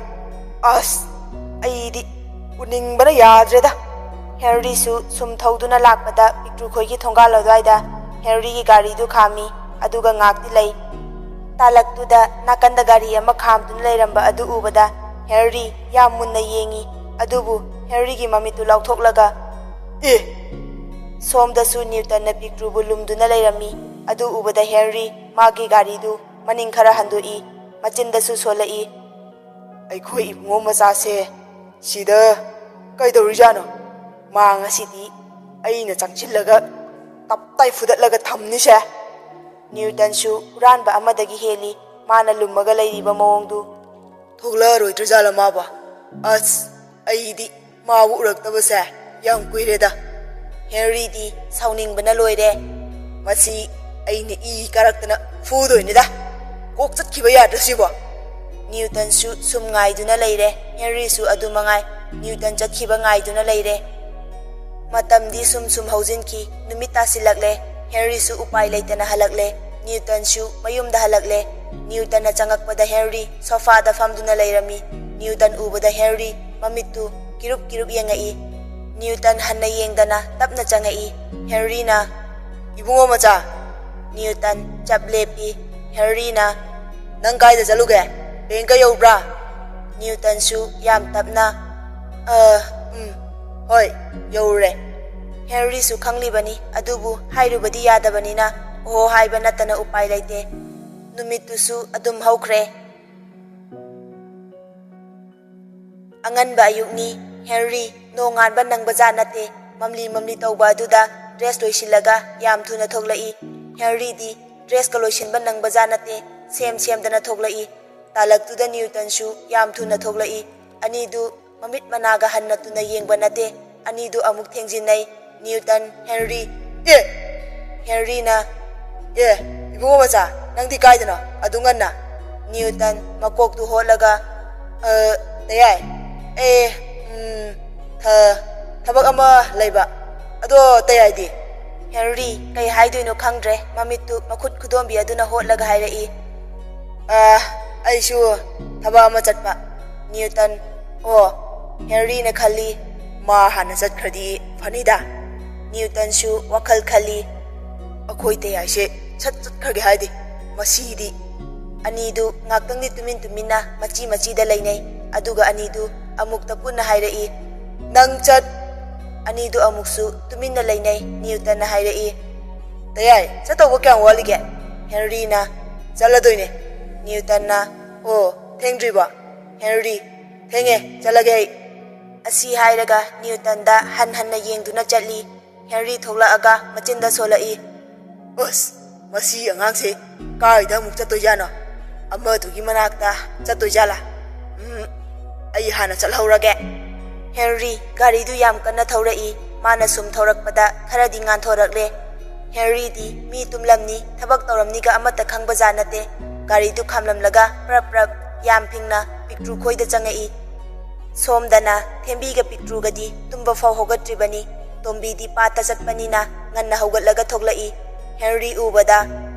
ꯑꯁ, ꯑꯩꯗꯤ ꯎꯅꯤꯡꯕꯅ ꯌꯥꯗ꯭ꯔꯦꯗ꯫" ꯍꯦꯅꯔꯤꯁꯨ ꯁꯨꯝ ꯊꯧꯗꯨꯅ ꯂꯥꯛꯄꯗ ꯄꯤꯛꯇ꯭ꯔꯨꯈꯣꯏꯒꯤ ꯊꯣꯡꯒꯥꯜ ꯑꯗꯨꯋꯥꯏꯗ ꯍꯦꯅꯔꯤꯒꯤ ꯒꯥꯔꯤꯗꯨ ꯈꯥꯝꯃꯤ, ꯑꯗꯨꯒ ꯉꯥꯛꯇꯤ ꯂꯩ꯫ ꯇꯥꯂꯛꯇꯨꯗ ꯅꯥꯀꯟꯗ ꯒꯥꯔꯤ ꯑꯃ ꯈꯥꯝꯗꯨꯅ ꯂꯩꯔꯝꯕ ꯑꯗꯨ ꯎꯕꯗ ꯍꯦꯅꯔꯤ ꯌꯥꯝ ꯃꯨꯟꯅ ꯌꯦꯡꯉꯤ꯫ ꯑꯗꯨꯕꯨ ꯍꯦꯅꯔꯤꯒꯤ ꯃꯃꯤꯠꯇꯨ ꯂꯥꯎꯊꯣꯛꯂꯒ, "ꯑꯦ!" ꯁꯣꯝꯗꯁꯨ ꯅ꯭ꯌꯨꯇꯟꯅ ꯄꯤꯛꯇ꯭ꯔꯨꯕꯨ ꯂꯨꯝꯗꯨꯅ ꯂꯩꯔꯝꯃꯤ꯫ ꯑꯗꯨ ꯎꯕꯗ ꯍꯦꯅꯔꯤ ꯃꯥꯒꯤ ꯒꯥꯔꯤꯗꯨ ꯃꯅꯤꯡ ꯈꯔ ꯍꯟꯗꯣꯛꯏ, ꯃꯆꯤꯟꯗꯁꯨ ꯁꯣꯜꯂꯛꯏ, "ꯑꯩꯈꯣꯏ ꯏꯕꯨꯡꯉꯣ ꯃꯆꯥꯁꯦ ꯁꯤꯗ ꯀꯩꯗꯧꯔꯤꯖꯥꯠꯅꯣ? ꯃꯥ ꯉꯁꯤꯗꯤ ꯑꯩꯅ ꯆꯪꯁꯤꯜꯂꯒ ꯇꯞ ꯇꯥꯏ ꯐꯨꯗꯠꯂꯒ ꯊꯝꯅꯤꯁꯦ꯫" ꯅ꯭ꯌꯨꯇꯟꯁꯨ ꯍꯨꯔꯥꯟꯕ ꯑꯃꯗꯒꯤ ꯍꯦꯜꯂꯤ, ꯃꯥꯅ ꯂꯨꯝꯃꯒ ꯂꯩꯔꯤꯕ ꯃꯑꯣꯡꯗꯨ꯫ "ꯊꯣꯛꯂꯛꯑꯔꯣꯏꯗ꯭ꯔꯖꯥꯠꯂ ꯃꯥꯕꯣ? ꯑꯁ, ꯑꯩꯗꯤ ꯃꯥꯕꯨ ꯎꯔꯛꯇꯕꯁꯦ ꯌꯥꯝ ꯀꯨꯏꯔꯦꯗ꯫" ꯍꯦꯅꯔꯤꯗꯤ ꯁꯥꯎꯅꯤꯡꯕꯅ ꯂꯣꯏꯔꯦ꯫ "ꯃꯁꯤ ꯑꯩꯅ ꯏ ꯀꯥꯔꯛꯇꯅ ꯐꯨꯗꯣꯏꯅꯤꯗ꯫ ꯀꯣꯛ ꯆꯠꯈꯤꯕ ꯌꯥꯗ꯭ꯔ ꯁꯤꯕꯣ?" ꯅ꯭ꯌꯨꯇꯟꯁꯨ ꯁꯨꯝ ꯉꯥꯏꯗꯨꯅ ꯂꯩꯔꯦ꯫ ꯍꯦꯅꯔꯤꯁꯨ ꯑꯗꯨ ꯃꯉꯥꯏ, ꯅ꯭ꯌꯨꯇꯟ ꯆꯠꯈꯤꯕ ꯉꯥꯏꯗꯨꯅ ꯂꯩꯔꯦ꯫ ꯃꯇꯝꯗꯤ ꯁꯨꯝ ꯁꯨꯝ ꯍꯧꯖꯤꯟꯈꯤ꯫ ꯅꯨꯃꯤꯠ ꯇꯥꯁꯤꯜꯂꯛꯂꯦ꯫ ꯍꯦꯟꯔꯤꯁꯨ ꯎꯄꯥꯏ ꯂꯩꯇꯅ ꯍꯜꯂꯛꯂꯦ꯫ ꯅ꯭ꯌꯨꯇꯟꯁꯨ ꯃꯌꯨꯝꯗ ꯍꯜꯂꯛꯂꯦ꯫ ꯅ꯭ꯌꯨꯇꯟꯅ ꯆꯪꯉꯛꯄꯗ ꯍꯦꯟꯔꯤ ꯁꯣꯐꯥꯗ ꯐꯝꯗꯨꯅ ꯂꯩꯔꯝꯃꯤ꯫ ꯅ꯭ꯌꯨꯇꯟ ꯎꯕꯗ ꯍꯦꯟꯔꯤ ꯃꯃꯤꯠꯇꯨ ꯀꯤꯔꯨꯞ ꯀꯤꯔꯨꯞ ꯌꯦꯡꯉꯛꯏ꯫ ꯅ꯭ꯌꯨꯇꯟ ꯍꯟꯅ ꯌꯦꯡꯗꯅ ꯇꯞꯅ ꯆꯪꯉꯛꯏ꯫ ꯍꯦꯟꯔꯤꯅ, "ꯏꯕꯨꯡꯉꯣ ꯃꯆꯥ!" ꯅ꯭ꯌꯨꯇꯟ ꯆꯞ ꯂꯦꯞꯄꯤ꯫ ꯍꯦꯟꯔꯤꯅ, "ꯅꯪ ꯀꯥꯏꯗ ꯆꯠꯂꯨꯒꯦ? ꯕꯦꯡꯀ ꯌꯧꯕ꯭ꯔꯥ?" ꯅ꯭ꯌꯨꯇꯟꯁꯨ ꯌꯥꯝ ꯇꯞꯅ, "ꯑ, ꯎꯝ, ꯍꯣꯏ, ꯌꯧꯔꯨꯔꯦ꯫" ꯍꯦꯟꯔꯤꯁꯨ ꯈꯪꯂꯤꯕꯅꯤ, ꯑꯗꯨꯕꯨ ꯍꯥꯏꯔꯨꯕꯗꯤ ꯌꯥꯗꯕꯅꯤꯅ ꯑꯣꯍꯣ ꯍꯥꯏꯕ ꯅꯠꯇꯅ ꯎꯄꯥꯏ ꯂꯩꯇꯦ꯫ ꯅꯨꯃꯤꯠꯇꯨꯁꯨ ꯑꯗꯨꯝ ꯍꯧꯈ꯭ꯔꯦ꯫ ꯑꯉꯟꯕ ꯑꯌꯨꯛꯅꯤ꯫ ꯍꯦꯟꯔꯤ, ꯅꯣꯡꯉꯥꯟꯕ ꯅꯪꯕꯖꯥꯠ ꯅꯠꯇꯦ꯫ ꯃꯝꯂꯤ ꯃꯝꯂꯤ ꯇꯧꯕ ꯑꯗꯨꯗ ꯗ꯭ꯔꯦꯁ ꯂꯣꯏꯁꯤꯜꯂꯒ ꯌꯥꯝ ꯊꯨꯅ ꯊꯣꯛꯂꯛꯏ꯫ ꯍꯦꯟꯔꯤꯗꯤ ꯗ꯭ꯔꯦꯁꯀ ꯂꯣꯏꯁꯤꯟꯕ ꯅꯪꯕꯖꯥꯠ ꯅꯠꯇꯦ꯫ ꯁꯦꯝ ꯁꯦꯝꯗꯅ ꯊꯣꯛꯂꯛꯏ꯫ ꯇꯥꯂꯛꯇꯨꯗ ꯅ꯭ꯌꯨꯇꯟꯁꯨ ꯌꯥꯝ ꯊꯨꯅ ꯊꯣꯛꯂꯛꯏ꯫ ꯑꯅꯤꯗꯨ ꯃꯃꯤꯠ ꯃꯅꯥꯒ ꯍꯟꯅ ꯇꯨꯅ ꯌꯦꯡꯕ ꯅꯠꯇꯦ꯫ ꯑꯅꯤꯗꯨ ꯑꯃꯨꯛ ꯊꯦꯡꯖꯤꯟꯅꯩ꯫ ꯅ꯭ꯌꯨꯇꯟ, ꯍꯦꯟꯔꯤ꯫ "ꯑꯦ!" ꯍꯦꯟꯔꯤꯅ, "ꯑꯦ, ꯏꯕꯨꯡꯉꯣ ꯃꯆꯥ, ꯅꯪꯗꯤ ꯀꯥꯏꯗꯅꯣ ꯑꯗꯨ ꯉꯟꯅ?" ꯅ꯭ꯌꯨꯇꯟ ꯃꯀꯣꯛꯇꯨ ꯍꯣꯠꯂꯒ, "ꯑ, ꯇꯌꯥꯏ, ꯑꯦ, ꯎꯝ, ꯊ-, ꯊꯕꯛ ꯑꯃ ꯂꯩꯕ꯫ ꯑꯗꯣ ꯇꯌꯥꯏꯗꯤ?" ꯍꯦꯟꯔꯤ ꯀꯩ ꯍꯥꯏꯗꯣꯏꯅꯣ ꯈꯪꯗ꯭ꯔꯦ꯫ ꯃꯃꯤꯠꯇꯨ ꯃꯈꯨꯠ ꯈꯨꯗꯣꯝꯕꯤ ꯑꯗꯨꯅ ꯍꯣꯠꯂꯒ ꯍꯥꯏꯔꯛꯏ, "ꯑ, ꯑꯩꯁꯨ ꯊꯕꯛ ꯑꯃ ꯆꯠꯄ꯫" ꯅ꯭ꯌꯨꯇꯟ, "ꯑꯣ꯫" ꯍꯦꯟꯔꯤꯅ ꯈꯜꯂꯤ, "ꯃꯥ ꯍꯥꯟꯅ ꯆꯠꯈ꯭ꯔꯗꯤ ꯐꯅꯤꯗ꯫" ꯅ꯭ꯌꯨꯇꯟꯁꯨ ꯋꯥꯈꯜ ꯈꯜꯂꯤ, "ꯑꯩꯈꯣꯏ ꯇꯌꯥꯏꯁꯦ ꯁꯠ ꯆꯠꯈ꯭ꯔꯒꯦ ꯍꯥꯏꯗꯦ, ꯃꯁꯤꯗꯤ꯫" ꯑꯅꯤꯗꯨ ꯉꯥꯛꯇꯪꯗꯤ ꯇꯨꯃꯤꯟ ꯇꯨꯃꯤꯟꯅ ꯃꯆꯤ ꯃꯆꯤꯗ ꯂꯩꯅꯩ꯫ ꯑꯗꯨꯒ ꯑꯅꯤꯗꯨ ꯑꯃꯨꯛꯇ ꯄꯨꯟꯅ ꯍꯥꯏꯔꯛꯏ, "ꯅꯪ ꯆꯠ꯫" ꯑꯅꯤꯗꯨ ꯑꯃꯨꯛꯁꯨ ꯇꯨꯃꯤꯟꯅ ꯂꯩꯅꯩ꯫ ꯅ꯭ꯌꯨꯇꯟꯅ ꯍꯥꯏꯔꯛꯏ, "ꯇꯌꯥꯏ, ꯆꯠꯇꯧꯕ ꯀꯌꯥꯝ ꯋꯥꯠꯂꯤꯒꯦ?" ꯍꯦꯟꯔꯤꯅ, "ꯆꯠꯂꯗꯣꯏꯅꯦ꯫" ꯅ꯭ꯌꯨꯇꯟꯅ, "ꯑꯣ, ꯊꯦꯡꯗ꯭ꯔꯤꯕꯣ?" ꯍꯦꯟꯔꯤ, "ꯊꯦꯡꯉꯦ, ꯆꯠꯂꯒꯦ ꯑꯩ꯫" ꯑꯁꯤ ꯍꯥꯏꯔꯒ ꯅ꯭ꯌꯨꯇꯟꯗ ꯍꯟ ꯍꯟꯅ ꯌꯦꯡꯗꯨꯅ ꯆꯠꯂꯤ꯫ ꯍꯦꯟꯔꯤ ꯊꯣꯛꯂꯛꯑꯒ ꯃꯆꯤꯟꯗ ꯁꯣꯜꯂꯛꯏ, "ꯑꯁ, ꯃꯁꯤ ꯑꯉꯥꯡꯁꯦ ꯀꯥꯏꯗ ꯑꯃꯨꯛ ꯆꯠꯇꯣꯏꯖꯥꯠꯅꯣ? ꯑꯃꯗꯨꯒꯤ ꯃꯅꯥꯛꯇ ꯆꯠꯇꯣꯏꯖꯥꯠꯂꯥ? ꯎꯝ, ꯑꯩ ꯍꯥꯟꯅ ꯆꯠꯍꯧꯔꯒꯦ꯫" ꯍꯦꯟꯔꯤ ꯒꯥꯔꯤꯗꯨ ꯌꯥꯝ ꯀꯟꯅ ꯊꯧꯔꯛꯏ꯫ ꯃꯥꯅ ꯁꯨꯝ ꯊꯧꯔꯛꯄꯗ ꯈꯔꯗꯤ ꯉꯥꯟꯊꯣꯔꯛꯂꯦ꯫ ꯍꯦꯟꯔꯤꯗꯤ ꯃꯤ ꯇꯨꯝꯂꯝꯅꯤ, ꯊꯕꯛ ꯇꯧꯔꯝꯅꯤꯒ ꯑꯃꯠꯇ ꯈꯪꯕꯖꯥꯠ ꯅꯠꯇꯦ꯫ ꯒꯥꯔꯤꯗꯨ ꯈꯥꯝꯂꯝꯂꯒ ꯄ꯭ꯔꯞ ꯄ꯭ꯔꯞ ꯌꯥꯝ ꯐꯤꯡꯅ ꯄꯤꯛꯇ꯭ꯔꯨ ꯈꯣꯏꯗ ꯆꯪꯉꯛꯏ꯫ ꯁꯣꯝꯗꯅ ꯊꯦꯝꯕꯤꯒ ꯄꯤꯛꯇ꯭ꯔꯨꯒꯗꯤ ꯇꯨꯝꯕ ꯐꯥꯎ ꯍꯧꯒꯠꯇ꯭ꯔꯤꯕꯅꯤ꯫ ꯇꯣꯝꯕꯤꯗꯤ ꯄꯥꯠꯇ ꯆꯠꯄꯅꯤꯅ ꯉꯟꯅ ꯍꯧꯒꯠꯂꯒ ꯊꯣꯛꯂꯛꯏ꯫ ꯍꯦꯅꯔꯤ ꯎꯕꯗ,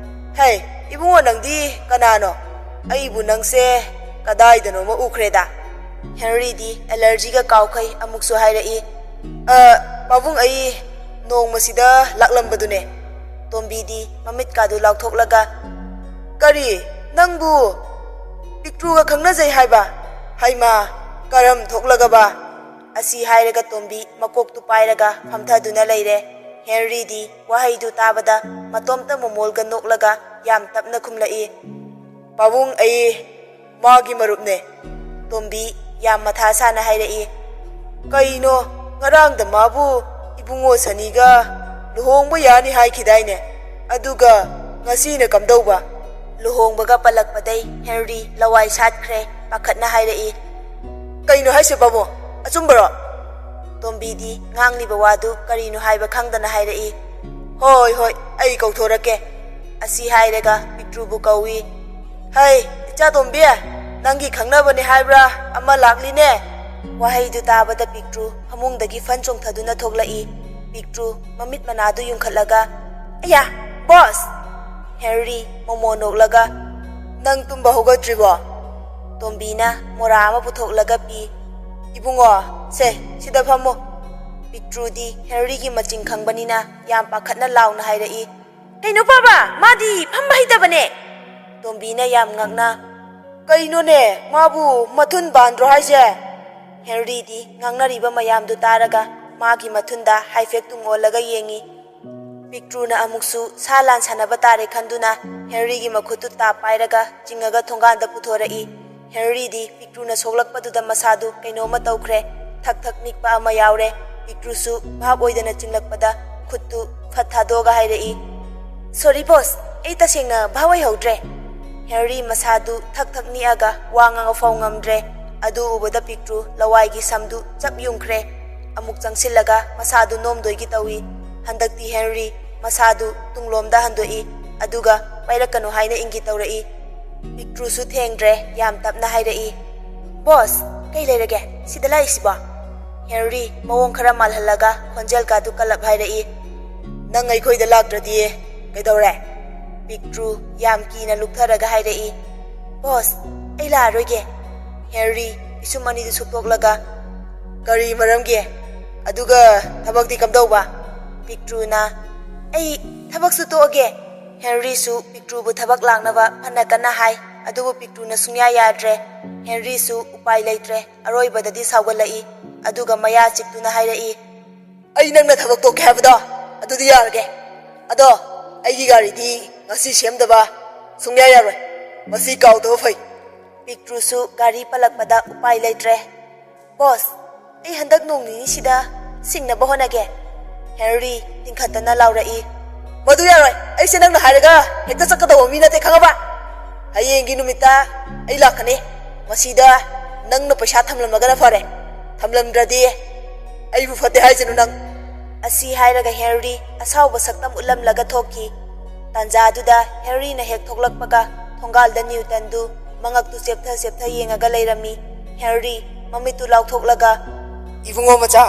"ꯍꯦ, ꯏꯕꯨꯡꯉꯣ, ꯅꯪꯗꯤ ꯀꯅꯥꯅꯣ? ꯑꯩꯕꯨ ꯅꯪꯁꯦ ꯀꯗꯥꯏꯗꯅꯣꯃ ꯎꯈ꯭ꯔꯦꯗ?" ꯍꯦꯅꯔꯤꯗꯤ ꯑꯦꯂꯔꯖꯤꯒ ꯀꯥꯎꯈꯩ ꯑꯃꯨꯛꯁꯨ ꯍꯥꯏꯔꯛꯏ, "ꯑ, ꯄꯥꯕꯨꯡ, ꯑꯩ ꯅꯣꯡꯃꯁꯤꯗ ꯂꯥꯛꯂꯝꯕꯗꯨꯅꯦ꯫" ꯇꯣꯝꯕꯤꯗꯤ ꯃꯃꯤꯠꯀꯥꯗꯨ ꯂꯥꯎꯊꯣꯛꯂꯒ, "ꯀꯔꯤ? ꯅꯪꯕꯨ ꯄꯤꯛꯇ꯭ꯔꯨꯒ ꯈꯪꯅꯖꯩ ꯍꯥꯏꯕ? ꯍꯩꯃꯥ, ꯀꯔꯝ ꯊꯣꯛꯂꯒꯕ?" ꯑꯁꯤ ꯍꯥꯏꯔꯒ ꯇꯣꯝꯕꯤ ꯃꯀꯣꯛꯇꯨ ꯄꯥꯏꯔꯒ ꯐꯝꯊꯗꯨꯅ ꯂꯩꯔꯦ꯫ ꯍꯦꯅꯔꯤꯗꯤ ꯋꯥꯍꯩꯗꯨ ꯇꯥꯕꯗ ꯃꯇꯣꯝꯇ ꯃꯣꯃꯣꯜꯒ ꯅꯣꯛꯂꯒ ꯌꯥꯝ ꯇꯞꯅ ꯈꯨꯝꯂꯛꯏ, "ꯄꯥꯕꯨꯡ, ꯑꯩ ꯃꯥꯒꯤ ꯃꯔꯨꯞꯅꯦ꯫" ꯇꯣꯝꯕꯤ ꯌꯥꯝ ꯃꯊꯥ ꯁꯥꯅ ꯍꯥꯏꯔꯛꯏ, "ꯀꯩꯅꯣ, ꯉꯔꯥꯡꯗ ꯃꯥꯕꯨ ꯏꯕꯨꯡꯉꯣ ꯁꯅꯤꯒ ꯂꯨꯍꯣꯡꯕ ꯌꯥꯅꯤ ꯍꯥꯏꯈꯤꯗꯥꯏꯅꯦ? ꯑꯗꯨꯒ ꯉꯁꯤꯅ ꯀꯝꯗꯧꯕ?" ꯂꯨꯍꯣꯡꯕꯒ ꯄꯜꯂꯛꯄꯗꯩ ꯍꯦꯅꯔꯤ ꯂꯋꯥꯏ ꯁꯥꯠꯈ꯭ꯔꯦ꯫ ꯄꯥꯈꯠꯅ ꯍꯥꯏꯔꯛꯏ, "ꯀꯩꯅꯣ ꯍꯥꯏꯁꯦ ꯄꯥꯕꯨꯡ? ꯑꯆꯨꯝꯕꯔꯣ?" ꯇꯣꯝꯕꯤꯗꯤ ꯉꯥꯡꯂꯤꯕ ꯋꯥꯗꯨ ꯀꯔꯤꯅꯣ ꯍꯥꯏꯕ ꯈꯪꯗꯅ ꯍꯥꯏꯔꯛꯏ, "ꯍꯣꯏ, ꯍꯣꯏ, ꯑꯩ ꯀꯧꯊꯣꯔꯛꯀꯦ꯫" ꯑꯁꯤ ꯍꯥꯏꯔꯒ ꯄꯤꯛꯇ꯭ꯔꯨꯕꯨ ꯀꯧꯏ꯫ "ꯍꯩ, ꯏꯆꯥ ꯇꯣꯝꯕꯤ, ꯅꯪꯒꯤ ꯈꯪꯅꯕꯅꯦ ꯍꯥꯏꯕ꯭ꯔꯥ ꯑꯃ ꯂꯥꯛꯂꯤꯅꯦ?" ꯋꯥꯍꯩꯗꯨ ꯇꯥꯕꯗ ꯄꯤꯛꯇ꯭ꯔꯨ ꯐꯃꯨꯡꯗꯒꯤ ꯐꯟ ꯆꯣꯡꯊꯗꯨꯅ ꯊꯣꯛꯂꯛꯏ꯫ ꯄꯤꯛꯇ꯭ꯔꯨ ꯃꯃꯤꯠ ꯃꯅꯥꯗꯨ ꯌꯨꯡꯈꯠꯂꯒ, "ꯑꯌꯥ, ꯕꯣꯁ!" ꯍꯦꯅꯔꯤ ꯃꯣꯃꯣ ꯅꯣꯛꯂꯒ, "ꯅꯪ ꯇꯨꯝꯕ ꯍꯧꯒꯠꯇ꯭ꯔꯤꯕꯣ?" ꯇꯣꯝꯕꯤꯅ ꯃꯣꯔꯥ ꯑꯃ ꯄꯨꯊꯣꯛꯂꯒ ꯄꯤ꯫ "ꯏꯕꯨꯡꯉꯣ, ꯁꯦ, ꯁꯤꯗ ꯐꯝꯃꯣ꯫" ꯄꯤꯛꯇ꯭ꯔꯨꯗꯤ ꯍꯦꯅꯔꯤꯒꯤ ꯃꯆꯤꯡ ꯈꯪꯕꯅꯤꯅ ꯌꯥꯝ ꯄꯥꯈꯠꯅ ꯂꯥꯎꯅ ꯍꯥꯏꯔꯛꯏ, "ꯀꯩꯅꯣ ꯄꯥꯕ, ꯃꯥꯗꯤ ꯐꯝꯕ ꯍꯩꯇꯕꯅꯦ!" ꯇꯣꯝꯕꯤꯅ ꯌꯥꯝ ꯉꯛꯅ, "ꯀꯩꯅꯣꯅꯦ, ꯃꯥꯕꯨ ꯃꯊꯨꯟ ꯄꯥꯟꯗ꯭ꯔꯣ ꯍꯥꯏꯁꯦ?" ꯍꯦꯅꯔꯤꯗꯤ ꯉꯥꯡꯅꯔꯤꯕ ꯃꯌꯥꯝꯗꯨ ꯇꯥꯔꯒ ꯃꯥꯒꯤ ꯃꯊꯨꯟꯗ ꯍꯥꯏꯐꯦꯠ ꯇꯨꯡ ꯑꯣꯜꯂꯒ ꯌꯦꯡꯉꯤ꯫ ꯄꯤꯛꯇ꯭ꯔꯨꯅ ꯑꯃꯨꯛꯁꯨ ꯁꯥ ꯂꯥꯟ ꯁꯥꯟꯅꯕ ꯇꯥꯔꯦ ꯈꯟꯗꯨꯅ ꯍꯦꯅꯔꯤꯒꯤ ꯃꯈꯨꯠꯇꯨ ꯇꯥꯞ ꯄꯥꯏꯔꯒ ꯆꯤꯡꯉꯒ ꯊꯣꯡꯒꯥꯟꯗ ꯄꯨꯊꯣꯔꯛꯏ꯫ ꯍꯦꯅꯔꯤꯗꯤ ꯄꯤꯛꯇ꯭ꯔꯨꯅ ꯁꯣꯛꯂꯛꯄꯗꯨꯗ ꯃꯁꯥꯗꯨ ꯀꯩꯅꯣꯝꯃ ꯇꯧꯈ꯭ꯔꯦ꯫ ꯊꯛ ꯊꯛ ꯅꯤꯛꯄ ꯑꯃ ꯌꯥꯎꯔꯦ꯫ ꯄꯤꯛꯇ꯭ꯔꯨꯁꯨ ꯚꯥꯞ ꯑꯣꯏꯗꯅ ꯆꯤꯡꯂꯛꯄꯗ ꯈꯨꯠꯇꯨ ꯐꯠ ꯊꯥꯗꯣꯛꯑꯒ ꯍꯥꯏꯔꯛꯏ, "ꯁꯣꯔꯤ ꯕꯣꯁ, ꯑꯩ ꯇꯁꯦꯡꯅ ꯚꯥꯞ ꯑꯣꯏꯍꯧꯗ꯭ꯔꯦ꯫" ꯍꯦꯅꯔꯤ ꯃꯁꯥꯗꯨ ꯊꯛ ꯊꯛ ꯅꯤꯛꯑꯒ ꯋꯥ ꯉꯥꯡꯕ ꯐꯥꯎ ꯉꯝꯗ꯭ꯔꯦ꯫ ꯑꯗꯨ ꯎꯕꯗ ꯄꯤꯛꯇ꯭ꯔꯨ ꯂꯋꯥꯏꯒꯤ ꯁꯝꯗꯨ ꯆꯞ ꯌꯨꯡꯈ꯭ꯔꯦ꯫ ꯑꯃꯨꯛ ꯆꯪꯁꯤꯜꯂꯒ ꯃꯁꯥꯗꯨ ꯅꯣꯝꯗꯣꯏꯒꯤ ꯇꯧꯏ꯫ ꯍꯟꯗꯛꯇꯤ ꯍꯦꯅꯔꯤ ꯃꯁꯥꯗꯨ ꯇꯨꯡꯂꯣꯝꯗ ꯍꯟꯗꯣꯛꯏ, ꯑꯗꯨꯒ ꯄꯥꯏꯔꯛꯀꯅꯨ ꯍꯥꯏꯅ ꯏꯪꯒꯤꯠ ꯇꯧꯔꯛꯏ꯫ ꯄꯤꯛꯇ꯭ꯔꯨꯁꯨ ꯊꯦꯡꯗ꯭ꯔꯦ, ꯌꯥꯝ ꯇꯞꯅ ꯍꯥꯏꯔꯛꯏ, "ꯕꯣꯁ, ꯀꯩ ꯂꯩꯔꯒꯦ? ꯁꯤꯗ ꯂꯥꯛꯏꯁꯤꯕꯣ?" ꯍꯦꯅꯔꯤ ꯃꯑꯣꯡ ꯈꯔ ꯃꯥꯜꯍꯜꯂꯒ ꯈꯣꯟꯖꯦꯜ ꯀꯥꯗꯨ ꯀꯜꯂꯞ ꯍꯥꯏꯔꯛꯏ, "ꯅꯪ ꯑꯩꯈꯣꯏꯗ ꯂꯥꯛꯇ꯭ꯔꯗꯤ ꯀꯩꯗꯧꯔꯦ?" ꯄꯤꯛꯇ꯭ꯔꯨ ꯌꯥꯝ ꯀꯤꯅ ꯂꯨꯞꯊꯔꯒ ꯍꯥꯏꯔꯛꯏ, "ꯕꯣꯁ, ꯑꯩ ꯂꯥꯛꯑꯔꯣꯏꯒꯦ꯫" ꯍꯦꯅꯔꯤ ꯄꯤꯁꯨꯝ ꯑꯅꯤꯗꯨ ꯁꯨꯛꯇꯣꯛꯂꯒ, "ꯀꯔꯤ ꯃꯔꯝꯒꯤ? ꯑꯗꯨꯒ ꯊꯕꯛꯇꯤ ꯀꯝꯗꯧꯕ?" ꯄꯤꯛꯇ꯭ꯔꯨꯅ, "ꯑꯩ ꯊꯕꯛꯁꯨ ꯇꯣꯛꯑꯒꯦ꯫" ꯍꯦꯅꯔꯤꯁꯨ ꯄꯤꯛꯇ꯭ꯔꯨꯕꯨ ꯊꯕꯛ ꯂꯥꯡꯅꯕ ꯐꯅ ꯀꯟꯅ ꯍꯥꯏ, ꯑꯗꯨꯕꯨ ꯄꯤꯛꯇ꯭ꯔꯨꯅ ꯁꯨꯡꯌꯥ ꯌꯥꯗ꯭ꯔꯦ꯫ ꯍꯦꯅꯔꯤꯁꯨ ꯎꯄꯥꯏ ꯂꯩꯇ꯭ꯔꯦ, ꯑꯔꯣꯏꯕꯗꯗꯤ ꯁꯥꯎꯒꯠꯂꯛꯏ, ꯑꯗꯨꯒ ꯃꯌꯥ ꯆꯤꯛꯇꯨꯅ ꯍꯥꯏꯔꯛꯏ, "ꯑꯩ ꯅꯪꯅ ꯊꯕꯛ ꯇꯣꯛꯀꯦ ꯍꯥꯏꯕꯗꯣ ꯑꯗꯨꯗꯤ ꯌꯥꯔꯒꯦ꯫ ꯑꯗꯣ ꯑꯩꯒꯤ ꯒꯥꯔꯤꯗꯤ ꯉꯁꯤ ꯁꯦꯝꯗꯕ ꯁꯨꯡꯌꯥ ꯌꯥꯔꯣꯏ꯫ ꯃꯁꯤ ꯀꯥꯎꯗꯕ ꯐꯩ꯫" ꯄꯤꯛꯇ꯭ꯔꯨꯁꯨ ꯒꯥꯔꯤ ꯄꯜꯂꯛꯄꯗ ꯎꯄꯥꯏ ꯂꯩꯇ꯭ꯔꯦ꯫ "ꯕꯣꯁ, ꯑꯩ ꯍꯟꯗꯛ ꯅꯣꯡ ꯅꯤꯅꯤꯁꯤꯗ ꯁꯤꯡꯅꯕ ꯍꯣꯠꯅꯒꯦ꯫" ꯍꯦꯅꯔꯤ ꯇꯤꯡꯈꯠꯇꯅ ꯂꯥꯎꯔꯛꯏ, "ꯃꯗꯨ ꯌꯥꯔꯣꯏ꯫ ꯑꯩꯁꯦ ꯅꯪꯅ ꯍꯥꯏꯔꯒ ꯍꯦꯛꯇ ꯆꯠꯀꯗꯧꯕ ꯃꯤ ꯅꯠꯇꯦ, ꯈꯪꯉꯕ? ꯍꯌꯦꯡꯒꯤ ꯅꯨꯃꯤꯠꯇ ꯑꯩ ꯂꯥꯛꯀꯅꯤ꯫ ꯃꯁꯤꯗ ꯅꯪꯅ ꯄꯩꯁꯥ ꯊꯝꯂꯝꯃꯒꯅ ꯐꯔꯦ, ꯊꯝꯂꯝꯗ꯭ꯔꯗꯤ ꯑꯩꯕꯨ ꯐꯠꯇꯦ ꯍꯥꯏꯁꯅꯨ ꯅꯪ꯫" ꯑꯁꯤ ꯍꯥꯏꯔꯒ ꯍꯦꯅꯔꯤ ꯑꯁꯥꯎꯕ ꯁꯛꯇꯝ ꯎꯠꯂꯝꯂꯒ ꯊꯣꯛꯈꯤ꯫ ꯇꯥꯟꯖꯥꯗꯨꯗ ꯍꯦꯅꯔꯤꯅ ꯍꯦꯛ ꯊꯣꯛꯂꯛꯄꯒ ꯊꯣꯡꯒꯥꯜꯗ ꯅ꯭ꯌꯨꯇꯟꯗꯨ ꯃꯉꯛꯇꯨ ꯆꯦꯞꯊ ꯆꯦꯞꯊ ꯌꯦꯡꯉꯒ ꯂꯩꯔꯝꯃꯤ꯫ ꯍꯦꯅꯔꯤ ꯃꯃꯤꯠꯇꯨ ꯂꯥꯎꯊꯣꯛꯂꯒ, "ꯏꯕꯨꯡꯉꯣ ꯃꯆꯥ,